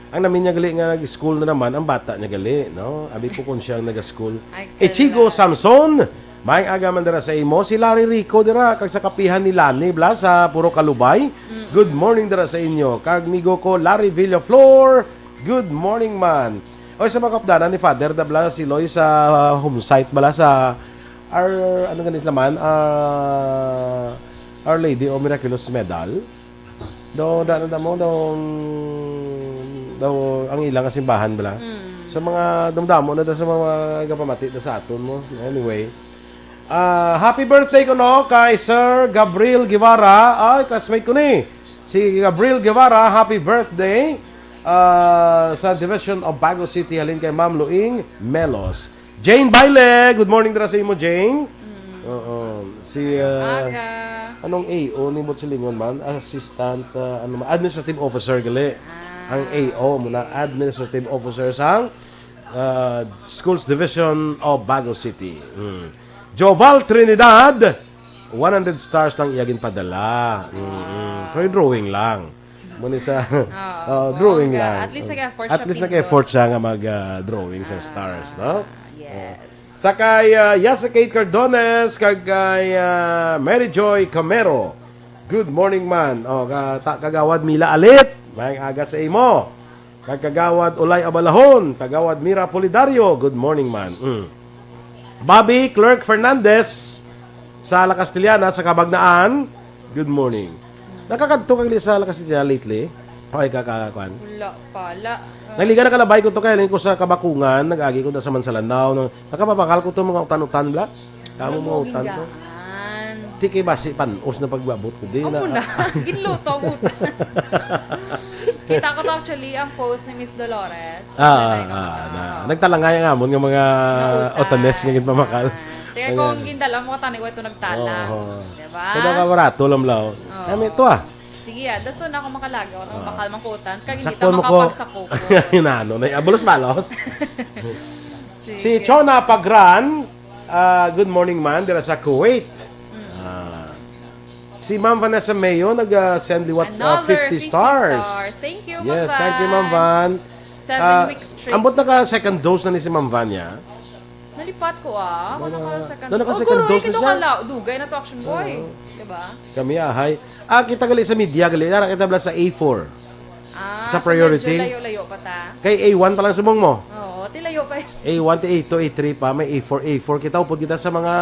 ang namin niya gali nga nag-school na naman, ang bata niya gali, no? Abi ko kung siyang nag-school. Ay, Ichigo correct. Samson, mayang aga man dira sa imo. Si Larry Rico dira, kag sa kapihan ni Lani, bla, sa Puro Kalubay. Mm. Good morning dira sa inyo. Kag migo ko, Larry Villaflor, good morning man. Oy, sa mga kapdanan ni Father, da, bla, si Loy sa, uh, home site, bala sa, our, ano gani sila man, ah, Our Lady of Miraculous Medal. Daw, da, da mo, daw, daw, ang ilang nga simbahan, bala. Mm. Sa mga damdamo na da sa mga gapamati da sa aton mo. Anyway. Ah, happy birthday ko, no, kay Sir Gabriel Guevara. Ay, classmate ko ni. Si Gabriel Guevara, happy birthday. Ah, sa Division of Bago City, halin kay Ma'am Luing Melos. Jane Baile, good morning dira sa imo, Jane. Mm. Oo. Si, ah, Aga. Anong A O ni Butchilingon man? Assistant, ah, ano man? Administrative Officer, gali. Ah, ang A O mo na, okay. Administrative Officer sang, ah, Schools Division of Bago City. Mm. Joval Trinidad, one hundred stars lang iya ginpadala. Mm-mm. Wow. Pero drawing lang. Muna sa, Oo, oh, drawing bongga lang. At least nag-effort siya, At least pindot. Nag-effort siya nga mag, ah, drawing sa, ah, stars, no? Yes. Sa kay, ah, Yasa Kate Cardones, kag kay, ah, Mary Joy Camero. Good morning, man. Oh, ka-, ta-, Kagawad Mila Alit, mayang aga sa imo. Kag Kagawad Ulay Abalahon, Kagawad Mira Polidario, good morning, man. Mm. Bobby Clerk Fernandez, sa La Castellana, sa Cabagnaan, good morning. Nakakadto ka gali sa La Castellana lately? Okay ka, ka, kwan? Wala pa, la. Naliga na kalabay ko to, kay ko sa Kabakungan, nag-agi ko na sa Mansalanao, no? Nakapapakal ko to mga utan-utan, bla. Kamo mga utan to. Gingaan. Di kay basi panos na pag-abot ko. Di na. Amo na. Ginluto ang utan. Kita ko to actually ang post ni Miss Dolores. Ah, ah, na. Nagtalangay ang amon nga mga utanes nga ginpamakal. Kaya kung gindala mo, tani, wa ito nagtala. Oo. Diba? So, daw ka barato, lamlaw. Oo. Kami ito, ah. Sige, ah, dason ako makalagaw. Ang bakal man ko utan. Kag hindi ta makapagsakupo. Hinano na, ah, balos-balos. Sige. Si Chona Pagran, ah, good morning, man, dira sa Kuwait. Mm. Ah, si Ma'am Vanessa Mayo nag-send liwat, ah, another fifty stars. Thank you, Ma'am Van. Yes, thank you, Ma'am Van. Seven weeks straight. Ah, ambot naka second dose na ni si Ma'am Van, ya? Nalipat ko, ah. Ako naka-second dose. Naka-second dose na siya. Dugay na to, Action Boy. Oo. Diba? Kami, ahay. Ah, kita gali sa media, gali. Ara kita bala sa A four. Ah, sa priority. So medyo layo-layo pa ta. Kay A one pa lang subong mo. Oo, ti layo pa. A one, ti A two, A three pa, may A four, A four. Kita upod kita sa mga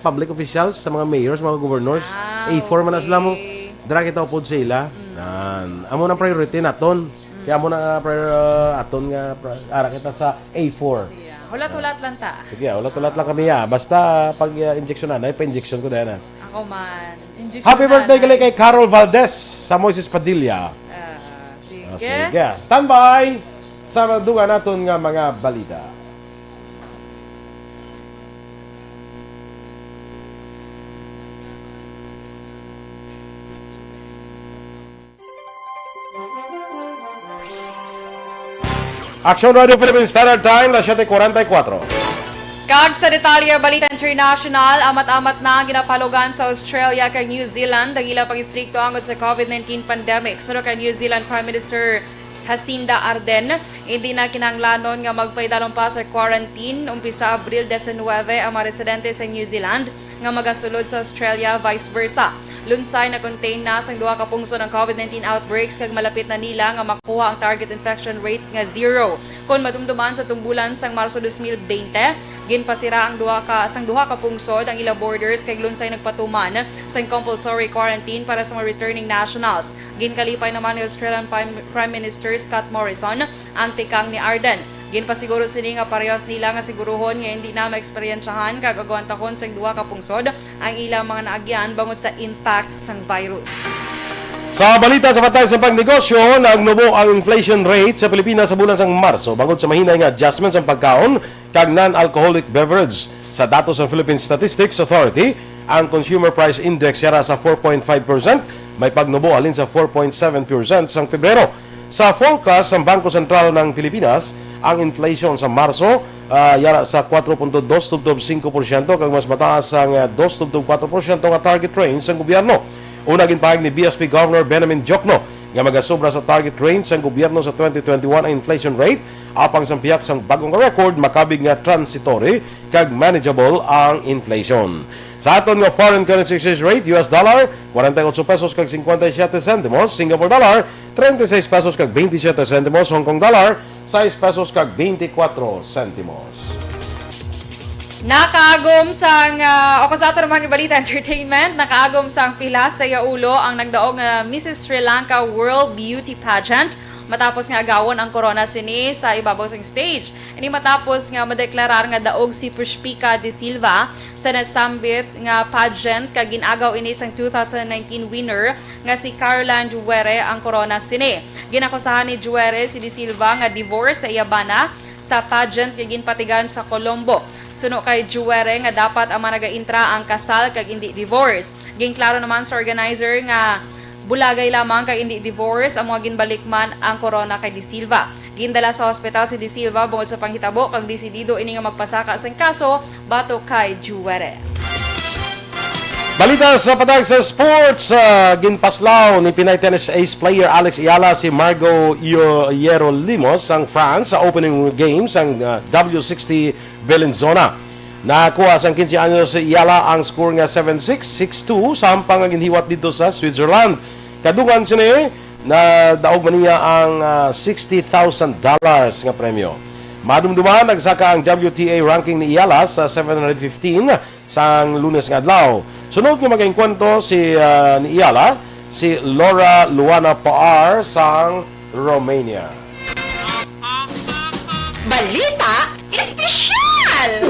public officials, sa mga mayors, mga governors. Ah, A four man na sila mo. Okay. Dira kita upod sa ila. Mm. Yan. Amo nang priority naton. Mm. Kaya amo na, ah, prior-, ah, aton nga, pri-, ara kita sa A four. Sige, ah. Hulat-hulat lang ta. Sige, ah, hulat-hulat lang kami, ah. Basta pag, ah, injection na, na, pa-injection ko dahil na. Ako man. Injection na, na. Happy birthday gali kay Carol Valdez sa Moises Padilla. Ah, sige. Ah, sige. Standby sa duga naton nga mga balita. Action Radio Philippine Standard Time, las siete cuarenta y cuatro. Kag sa detalye, balita international, amat-amat na ang ginapalugan sa Australia kag New Zealand ang ilang pag-istrikto angod sa COVID nineteen pandemic. Suno kay New Zealand Prime Minister Jacinda Ardern, hindi na kinahanglanon nga magpaidalom pa sa quarantine. Umpisa Abril diecinuebe ang mga residente sa New Zealand nga magasulod sa Australia, vice versa. Lunsay na-contain na sang duha ka pungsod ang COVID nineteen outbreaks kag malapit na nila nga makuha ang target infection rates nga zero. Kon madumduman sa tumbulan sang Marso dos mil bente, ginpasira ang duha ka sang duha ka pungsod ang ila borders kag lunsay nagpatuman sang compulsory quarantine para sa mga returning nationals. Ginkalipay naman ni Australian Prime, Prime Minister Scott Morrison ang tikang ni Ardern. Ginpasiguro sini nga parehas nila nga siguruhon nga hindi na maeksperiensyahan kag agwantahon sang duha ka pungsod ang ilang mga naagyan bangod sa impact sang virus. Sa balita sa patay sa pagnegosyo, nagnubo ang inflation rate sa Pilipinas sa bulan sang Marso bangod sa mahinay nga adjustment sang pagkaon kag non-alcoholic beverage. Sa datos sang Philippine Statistics Authority, ang Consumer Price Index yara sa four point five percent, may pagnubo halin sa four point seven percent sang Pebrero. Sa forecast sang Bangko Sentral ng Pilipinas, ang inflation sa Marso, ah, yara sa kuwatro punto dos tubtob singko porsyento, kag mas mataas sang, ah, dos tubtob kuwatro porsyento nga target range sang gobyerno. Una, ginpahayag ni B S P Governor Benjamin Diokno nga magasobra sa target range sang gobyerno sa twenty twenty-one ang inflation rate, apang sang pihak sang bag-o nga record, makabig nga transitory kag manageable ang inflation. Sa aton nga foreign currency exchange rate, U S dollar, kwarenta y ocho pesos kag cincuenta y siete centimos, Singapore dollar, treinta y seis pesos kag veintisiete centimos, Hong Kong dollar, sais pesos kag veinticuatro centimos. Nakaagom sang, ah, o, sa ato naman nga balita, entertainment, nakaagom sang pila sa iya ulo ang nagdaog nga Missus Sri Lanka World Beauty Pageant matapos nga agawon ang korona sini sa ibabaw sang stage. Ini matapos nga madeklarar nga daog si Pushpika De Silva sa nasambit nga pageant kag gin-agaw ini sang two thousand nineteen winner nga si Caroline Juere ang korona sini. Ginakusahan ni Juere si De Silva nga divorce sa iya bana sa pageant nga ginpatigayon sa Colombo. Suno kay Juere nga dapat ang mga nagaintra ang kasal kag indi divorce. Ginklaro naman sa organizer nga bulagay lamang kag indi divorce ang mga ginbalikman ang korona kay De Silva. Gindala sa hospital si De Silva bungod sa panghitabo kag desidido ini nga magpasaka sing kaso batok kay Juere. Balita sa patag sa sports, ah, ginpaslaw ni Pinay tennis ace player Alex Eala si Margo Yo-, Hierro Lemos sang France sa opening game sang, ah, W sixty Bellinzona. Nakuha sang quince anyos si Eala ang score nga seven six, six two, samtang nga ginhiwat didto sa Switzerland. Kadungan sini, nadaog man niya ang, ah, sixty thousand dollars nga premyo. Madumduman, nagsaka ang W T A ranking ni Eala sa seven hundred fifteen sang Lunes nga adlaw. Sunod nga mag-engkwentro si, ah, ni Eala, si Laura Luana Paar sang Romania. Balita Espesyal!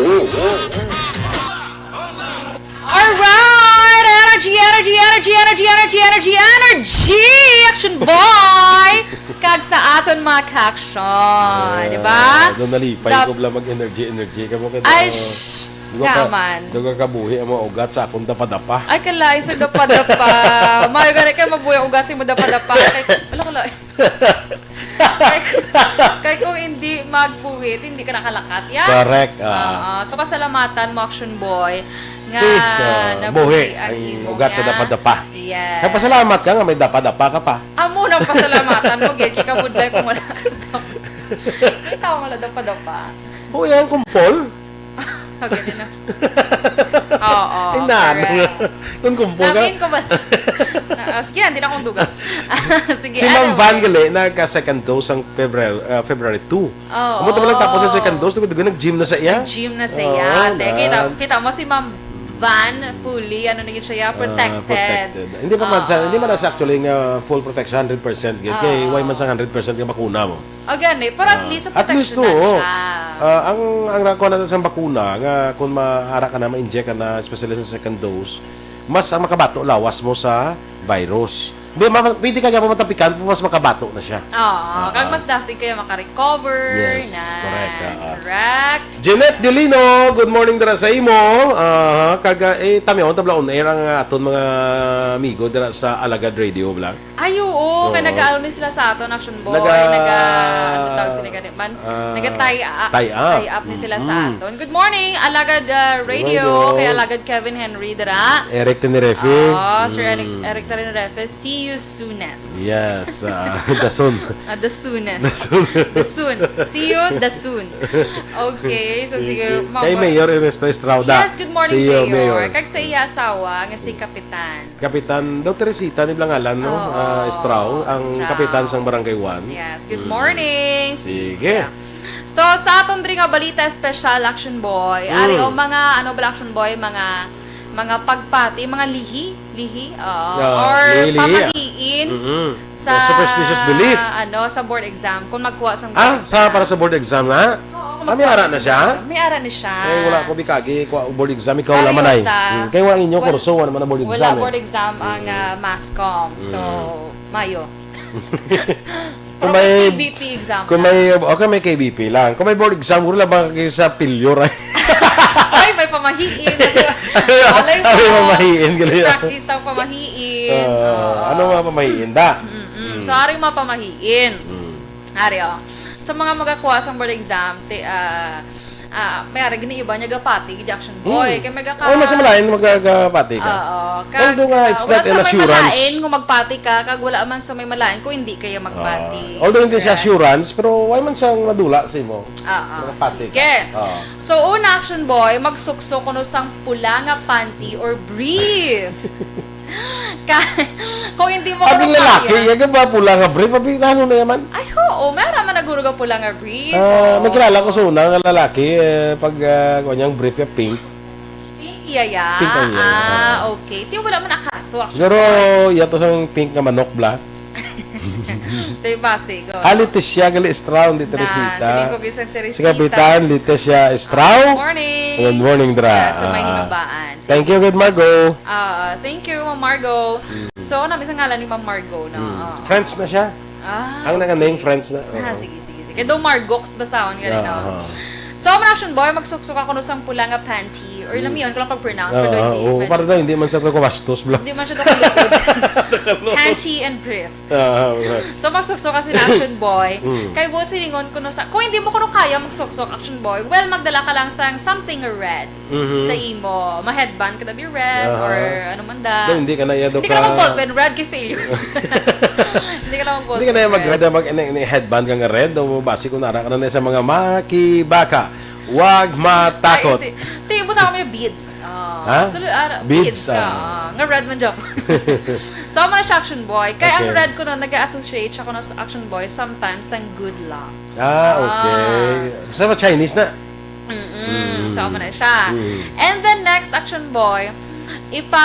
Alright! Energy, energy, energy, energy, energy, energy, energy! Action boy! Kag sa aton mga ka-action, di ba? Ah, doon nalipay Dap- ko bala mag-energy, energy. Kamo ka Ay, na- sh- Duga ka, Kaman. Duga ka buhi ang mga ugat sa akong dapa-dapa. Ay, kalain sa dapa-dapa. Mayo gani kay mabuhi ang ugat sa imong dapa-dapa. Kay, ala, kalain. Kay, kay kung hindi magbuhit, hindi ka nakalakat. Yan. Correct, ah. Oo. So, pasalamatan mo, Action Boy, nga Si, ah, nabuhi buhi ang ang imo ugat sa nga dapa-dapa. Yes. Kaya pasalamat ka nga may dapa-dapa ka pa. Amo na pasalamatan mo, gid. Kay kabudlay kung wala ka dapa. May tao wala dapa-dapa. Buhi ang kumpol. Ganyan na. Oo, Ay, naan. Correct. Kung kumpol ka. Lamin ko ba? Ah, sige, hindi na akong duga. Sige, Si Ma'am anyway. Van gali, nagka-second dose ang February, ah, February two. Oo. Amo to lang tapos sa second dose, dugo-dugo, nag-gym na sa iya. Nag-gym na sa iya. Oo, Te, kita, na. Kita mo si Ma'am Van, fully, ano na yun siya, Ah, protected. Protected. Hindi pa man sa, Oo. Hindi man sa actually nga full protection, hundred percent. Kay Oo. why man sa hundred percent nga bakuna mo? O, gani, pero at Ah, least, at least, protection na oo. Siya. Ah, ang, ang nakuha natin sa bakuna, nga kung maara ka na, ma-inject ka na, especially sa second dose, mas ang makabato lawas mo sa virus. Di, ma-, pwede ka gyapon matapikan, mas makabato na siya. Oo, Ah, kag ah. mas dasig kayo makarecover Yes, na. Correct, ah, ah. Correct. Jeanette Delino, good morning dira sa imo. Ah, kag, ah, eh, tamion, tabla on air ang, ah, aton mga amigo dira sa Alagad Radio, bla. Ay, oo. Oo. Kaya nag-ano ni sila sa aton, Action Boy. Naga-, Naga-, ano tawag sila gani man? Ah, Naga-tie up. Tie up. Tie up ni sila sa Mm-mm. aton. Good morning, Alagad, ah, Radio. Radio. Kay Alagad Kevin Henry dira. Eric Tenerife. Oo, Sir Eric, Mm. Eric Tenerife. Si you soonest. Yes, ah, the soon. Ah, the soonest. The soon. The soon. See you the soon. Okay, so sige. Kay Mayor Ernesto Estrada. Yes, good morning, See you, Mayor. Mayor. Kag sa iya asawa nga si Kapitan. Kapitan, Doctor Rosita ni Blangalan, no? Oo, Ah, Estrao, ang Estrao. Kapitan sang Barangay One. Yes, good morning. Sige. So, sa aton diri nga balita special, Action Boy, Mm. ari o mga, ano ba, Action Boy, mga mga pagpati, mga lihi, lihi, uh, Yeah, or lihi, lihi. Pamahiin Mhm. sa Superstitious belief. Ano, sa board exam, kung magkuha sa Ah, sa para sa board exam na? Oo, Ah, may ara na siya? May ara na siya. Eh, wala ko bikagi, kuha board exam, ikaw Ari naman ay. ta. Hmm, kay wala ninyo Wal- kurso, wala man ang board exam. Wala Eh. board exam ang ah, mass comm. So, mayo. Kung Pero may- K B P exam Kung na. may, okay, may K B P lang. Kung may board exam, wala ba kayo sa pilyo, right? Ay, may pamahiin. Kasi, alay mo. Ay, may pamahiin, ganun. Practice tang pamahiin. Ah, Oo. Ano mga pamahiin, da? Mm-mm. So, ari mga pamahiin. Mm. Ari, oh. Sa mga magakuha sa board exam, ti, ah, ah, may ara gini iba niya gapati, gid Action Boy. Mm. Kay may gaka- Oh, mas malain magagapati ka. Oo. Kag, Although nga, ah, it's wala not sa an may assurance. Malain kung magpati ka, kag wala man sa may malain kung hindi kaya magpati. Ah, although hindi siya Correct. Assurance, pero why man sang madula sa imo? Ah, ah, Magpati ka. Sige. Ah. So, una, Action Boy, magsuksok kuno sang pula nga panty or brief. Ka- kung hindi mo Abi kuno lalaki, kaya. Yaga ba pula nga brief? Abi, ano na yaman? Ay, oo. Meron man naguro nga pula nga brief. Ah, Oo. may kilala ko sa una nga lalaki, eh, pag uh, kanyang brief yung pink. Pink iya ya. Pink ang iya, Ah, oo. Okay. Ti wala man akaso, Action Siguro, Boy. yato sang pink nga manok, bla. Ito yung basic. Oh. Hali ti siya gali Estrao, hindi Na, Teresita. siling ko, Gisang Teresita. Si Kapitan, Lite siya Estrao. Good morning. Good morning, Dra. Yeah, sa may Ah. hinubaan. Thank you, good Margo. Ah, thank you, Ma'am Margo. So, ano sa ngalan ni Ma'am Margo, no? Hmm. Ah. Friends na siya. Ah, Ang naka-name friends na. Ah, Oo. sige, sige, sige. Daw Margox basahon nga Yeah, rin, no? aha. So, Ma'am Action Boy, magsuksok ako no sang pula nga panty. Or lamiyon ko lang pag-pronounce, pero Ah, hindi. oo, Medyo- para daw hindi man sa ko bastos, bla. Hindi man siya nakalipod. Panty and brief. Ah, ah. So, magsuksok kasi na Action Boy. Mm. Kay buot silingon ko no sa, kung hindi mo kuno kaya magsuksok, Action Boy, well, magdala ka lang sang something red Mhm. sa imo. Ma-headband ka na di red Aha. or ano man da. Daw, hindi ka na iya, daw Hindi ka na ka- mag-ballpen red kay failure. Hindi ka na mag-ballpen Hindi ka na iya mag-red, mag, ni, ni headband ka nga red, o basi kung nara ka na sa mga makibaka. Wag matakot. Ay, ti, ti, buta kami beads. Ah, Ha? So, ah, Beads, beads, ah. Ah, nga red man job. So, amo na siya, Action Boy. Kaya ang Okay. Red ko na, nag-associate siya ko na sa Action Boy sometimes sang good luck. Ah, okay. Sa mga Chinese na. Mm-mm. So, amo na siya. Mm. And then next, Action Boy, ipa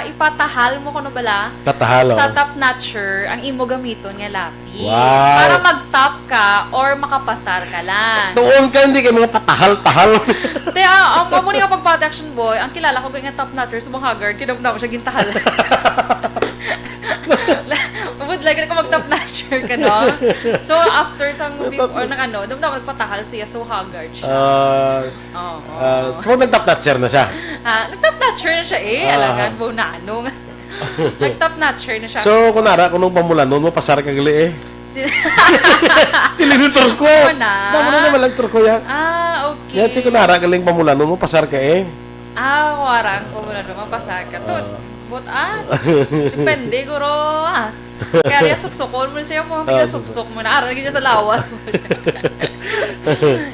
ipatahal mo kuno bala Patahal, oh. Sa top notcher ang imo gamiton nga lapis. Wow. Para mag-top ka or makapasar ka lang. Tuon ka, hindi kayo mga patahal-tahal. Te, ah, ang amo ni nga pagpati, Action Boy, ang kilala ko nga top notcher sa mga haggard, kinamdam siya gintahal. Would like ko mag-top notcher ka, no? So, after sa movie, or nang ano, damdam nagpatahal siya, so haggard siya. Ah, Oo. ah, pero nag-top notcher na siya. Ah, nag-top notcher na siya eh. Ah. Alangan mo na ano. Nag-top notcher na siya. So, kung nara, kung nung pamulanon mo, pasar ka gali eh. Si- Sila ni Turko. Ano na? Damo na naman lang Turko yan. Ah, okay. Yan, si kung nara galing pamulanon mo, pasar ka eh. Ah, warang ko muna naman, pasar ka. To, Ah. But ah, depende guro ah. Kaya rin suksukon mo siya mo, Ah, suksok mo na. Aral niya sa lawas mo.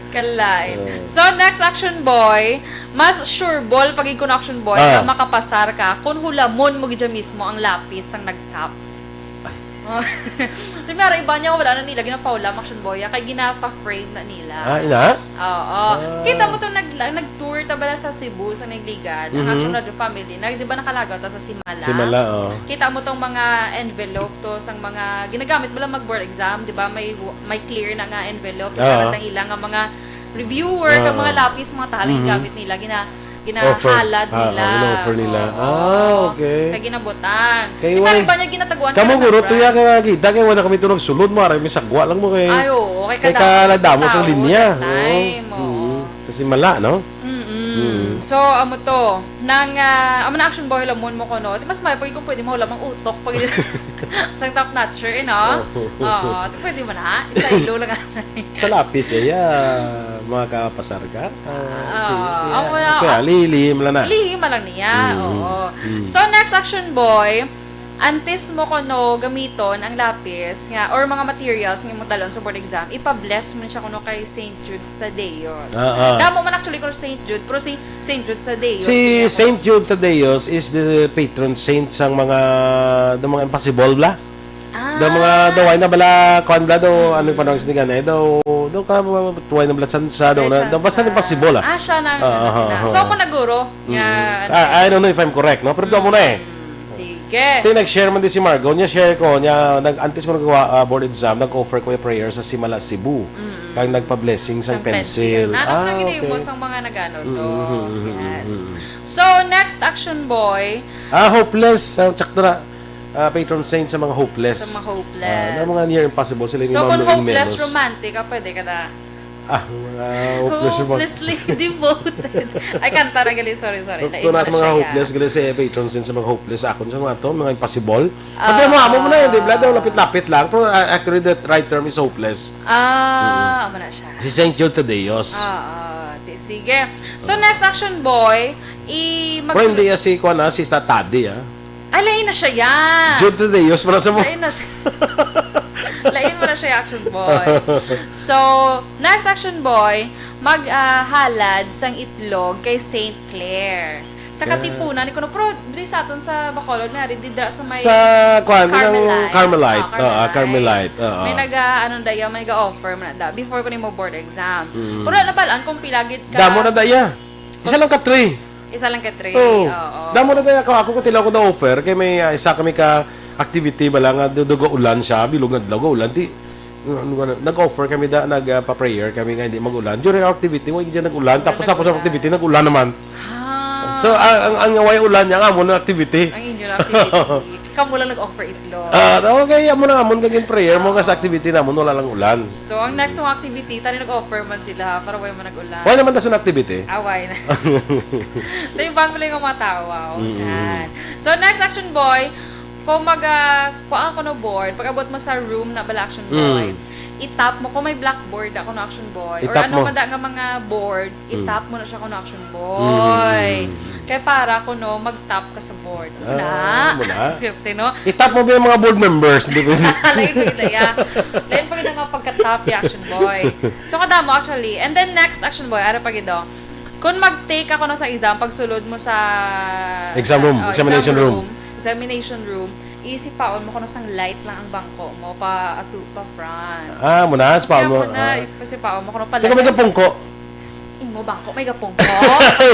Kalay. Ah. So, next, Action Boy, mas sure ball pag ikon, Action Boy, Ah. na makapasar ka kung hulamon mo gid mismo ang lapis ang nag-top. Di ba, iba niya, wala na nila ginapahulam, Action Boy, ah, kay ginapa-frame na nila. Ah, ina? Oo. Ah. Kita mo tong nag, nag-tour ta bala sa Cebu, sa Nagligad, ang Mhm. Action Radio Family, na, di ba, nakalagaw ta sa Simala? Simala, oh. Kita mo tong mga envelope to, sang mga ginagamit bala mag-board exam, di ba? May, may clear na nga envelope, Ah. sa ilang mga reviewer, kag Ah. mga lapis, mga tahaling Mhm. gamit nila, gina, Offer. ginahalad Ah, nila. gina-offer nila. Oo. Ah, okay. Kaya ginabutang. Kaya Di ba, wala- iba niya ginataguan Kamo ka ng guro, tuya prize. Ka kita, kay wala kami tulog sulod mo, aray, may sagwa lang mo kay. Ay, oo. Kay Kay kada kaladamo sa tao, linya. that time, Oo. oo. Mm. Sa Simala, no? Mm-mm. Mm. So, amo to. Nang, ah, amo na, Action Boy, lamon mo ko, no? Di mas may pag kung pwede mo, lamang utok. Pag sa top notcher, eh, no? Oo. Oo. Di pwede mo na. Isa ilo lang. Sa lapis, eh, yeah, makapasar ka. Ah, Ah, si, amo na, kaya, ah, lihim lang na. Lihim lang niya, Mm. Oo. Mm. So, next, Action Boy, Antes mo kuno gamiton ang lapis nga or mga materials nga imong dalon sa board exam, ipa-bless mo siya kuno kay Saint Jude Thaddeus. Ah, ah. Damo man actually kuno Saint Jude, pero si Saint Jude Thaddeus, Si kaya Saint Jude Thaddeus is the patron saint sang mga, the mga impossible, bla? Ah. The mga, the why na bala, kuan bla, do, ano yung panawag sa tingnan eh, do, do ka, why na bala, sansa, do, May na, do, basta chance. Impossible, ah. Ah, siya na, Ah, ah, ah, ah. So, ako na guro, Mm. nga, Ah, I don't know if I'm correct, no? Pero do mo na eh. Mm, sige. Ti nag-share man di si Margo, niya share ko, niya, nag, antes mo nagawa, ah, board exam, nag-offer ko yung prayer sa Simala, Cebu. Mm. Kag nagpa-blessing sang Sang pencil. pencil. Nana Ah, na gini mo okay. sang mga nag-ano to. Mm, mm, mm, mm, Yes. mm. So, next action boy. Ah, hopeless. Ang tsakdra, ah, patron saint sa mga hopeless. Sa mga hopeless. Ah, na mga near impossible. Sila ni So, Ma'am kung Lorraine hopeless Menos. romantic, ah, pwede ka na. Ah, mga hopeless romantic. Hopelessly devoted. Ay, kanta na gali. Sorry, sorry. Gusto Naingon na sa na mga siya, hopeless, yeah. gali si patron saint sa mga hopeless. Ako sa mga to, mga impossible. Pati Ah. mo, amo mo na yun, di ba? Daw lapit-lapit lang. Pero, ah, actually, the right term is hopeless. Ah, Mm. amo na siya. Si Saint Jude Thaddeus. Ah, ah, ti-, sige. So, next action boy, i-, Pero hindi magsunod ah, si, kuwan ah, si Sta-, Taddy, ah. Ah, lain na siya, ya. Jude Thaddeus, para sa mo. Lain na siya. Lain mo na siya, action boy. So, next action boy, mag, ah, halad sang itlog kay Saint Clair. Sa Ah. Katipunan, ni kuno, pero diri sa aton sa Bacolod, may ari didra sa may Sa, kuwan, yung Carmelite. Carmelite. Ah, Oo, ah, Carmelite. Carmelite. Oo. May naga, ano, daya, may ga-offer man na da. Before ko nimo board exam. Mm. Pero wala nabalaan kung pila gid ka. Damo na daya. Isa lang ka three. Isa lang ka three, Oo. oo. Damo na tayo ako. Ako katilaw ko na offer kay may, ah, isa kami ka activity bala nga du-, dugo ulan siya, bilog nga adlaw, ulan. Di, ano nga na, nag-offer kami da, nag, ah, pa-prayer kami nga hindi mag-ulan. During our activity, wala dyan nag-ulan. Wala Tapos, tapos ang nag-ulan. activity, nag-ulan naman. Ah. So, ang, ang, ang way ulan niya, nga mo na activity. Ang inyo na activity. Kamo lang nag-offer itlog. Ah, okay, amo na amon kag in prayer mo nga sa activity namon wala lang ulan. So, ang next mong activity, tani nag-offer man sila para way man nag-ulan. Wala naman ta sa activity. Away na. So, ibang pala yung mga tao, wow. Mm-mm. Yan. So, next action boy, kung mag, ah, kuha ako no board, pag abot mo sa room na bala action boy, Mm. itap mo kung may blackboard ako no action boy. Or Itap ano mo. man da nga mga board, Mm. itap mo na siya kuno action boy. Mm. Kay para kuno mag-top ka sa board. Ah, Na. Muna. Fifty, no? Itap mo ba yung mga board members? Hindi pwede. Lain pa gid, ya. Lain pa gid ang mga pagka-top, ya, action boy. So, kadamo, actually. And then, next, action boy, ara pa gid, oh. Kung mag-take ako no sa exam, pagsulod mo sa Exam room, oh, examination exam room. room, examination room, isipaon mo kuno sang light lang ang bangko mo pa ato pa front. Ah, muna, sipaon Kaya mo, mo na, ah. isipaon mo kuno pa Teka, may light. Gapungko. Imo bangko, may gapungko.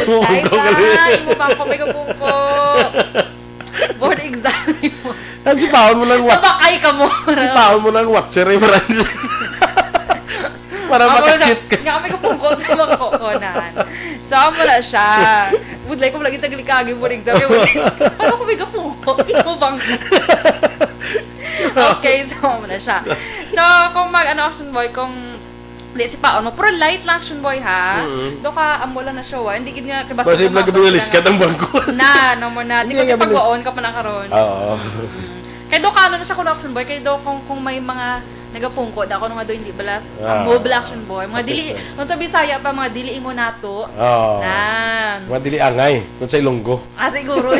Imo bangko, Ay, gali. Ay, imo bangko, may gapungko. Board exam mo. Ang sipaon mo lang Sa wa-, bakay ka mo. sipaon mo lang watcher, eh, friends. Para Amo na makachit siya. ka. Nga kami kapungkot sa bangko ko, nan. So, amo na siya. Budlay ko lagi taglikagi mo exam. Kaya wala. Paano ko may kapungkot? Imo bang? Okay, so, amo na siya. So, kung mag, ano, action boy, kung di si paon mo, pero light lang action boy, ha? Mm. Do ka, amo lang na siya, wa. Hindi gid nga, kay Basta basig lang lang gabi lang ulis ka lang. Ng bangko. Na, no mo na. Di Hindi ko nga bilis. Pagwaon ka pa na karon. Oo. Mm. Kay do ka, ano na siya, kung action boy, kay do, kung, kung may mga nagapungko, da ko nga do, hindi balas, Ah. ang mobile action boy. Mga At dili, least, eh. Kung sa Bisaya pa, mga dili imo nato. Oo. Nan. Mga dili angay, kung sa Ilonggo. Ah, siguro.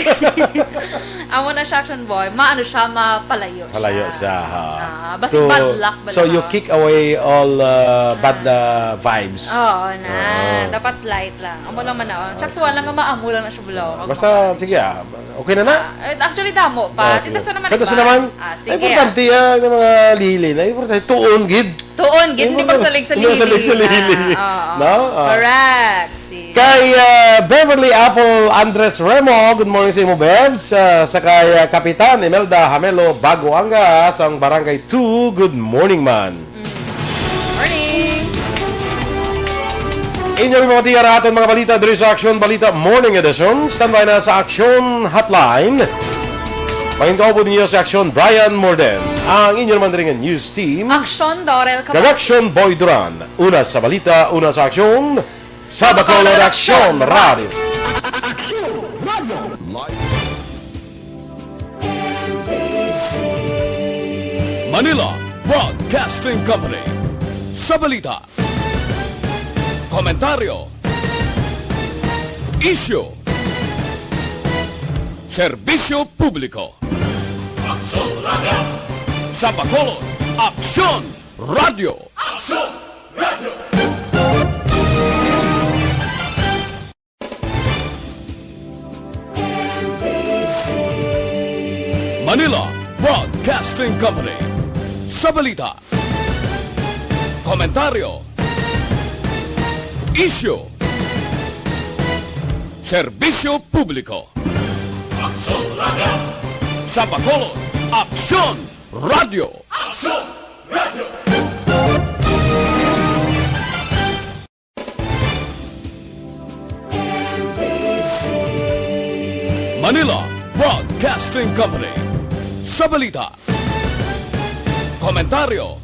Amo na siya, action boy. Maano siya, mapalayo Palayo siya. siya, ha. Ah, basi So, bad luck ba so lang, you ha? Kick away all, uh, bad, Ah. uh, vibes. Oo, na. Oo. Dapat light lang. Amo lang man na, oh. Ah, Tsaktuan lang sige. nga maamo lang na siya, bulaw. Basta, sige, ah. Okay na na? Ah, eh, actually, damo pa. Ah, sige. Titaso naman, Titaso iba. Naman? Ah, Ay, sige. Importante yan, yung mga lili na. Importante, tuon, gid. Tuon, gid, Yung hindi mga pagsalig sa hindi pagsalig sa lili na. Lili. Oo. No? Ah. Correct. Si Kay, ah, Beverly Apple Andres Remo, good morning sa imo, Bevs. Ah, sa kay, ah, Kapitan Imelda Hamelo Baguanga, sang Barangay two, good morning, man. Mm. Morning. Inyo rin mga tiya ra aton mga balita diri sa Aksyon Balita Morning Edition. Standby na sa Aksyon Hotline. Pangin-, kaupo ninyo si Aksyon Brian Morden. Ang inyo naman diri nga news team. Aksyon Dorel Kag Aksyon Boy Duran. Una sa balita, una sa aksyon. Sa Bacolod Aksyon Radio. Aksyon Radio. Live. Manila Broadcasting Company. Sa balita, komentaryo, isyu, serbisyo publiko. Sa Bacolod, Aksyon Radio. Aksyon Radio. Manila Broadcasting Company. Sa balita, komentaryo, isyu, serbisyo publiko. Aksyon Radio. Sa Bacolod, Aksyon Radio. Aksyon Radio. Manila Broadcasting Company. Sa balita, komentaryo,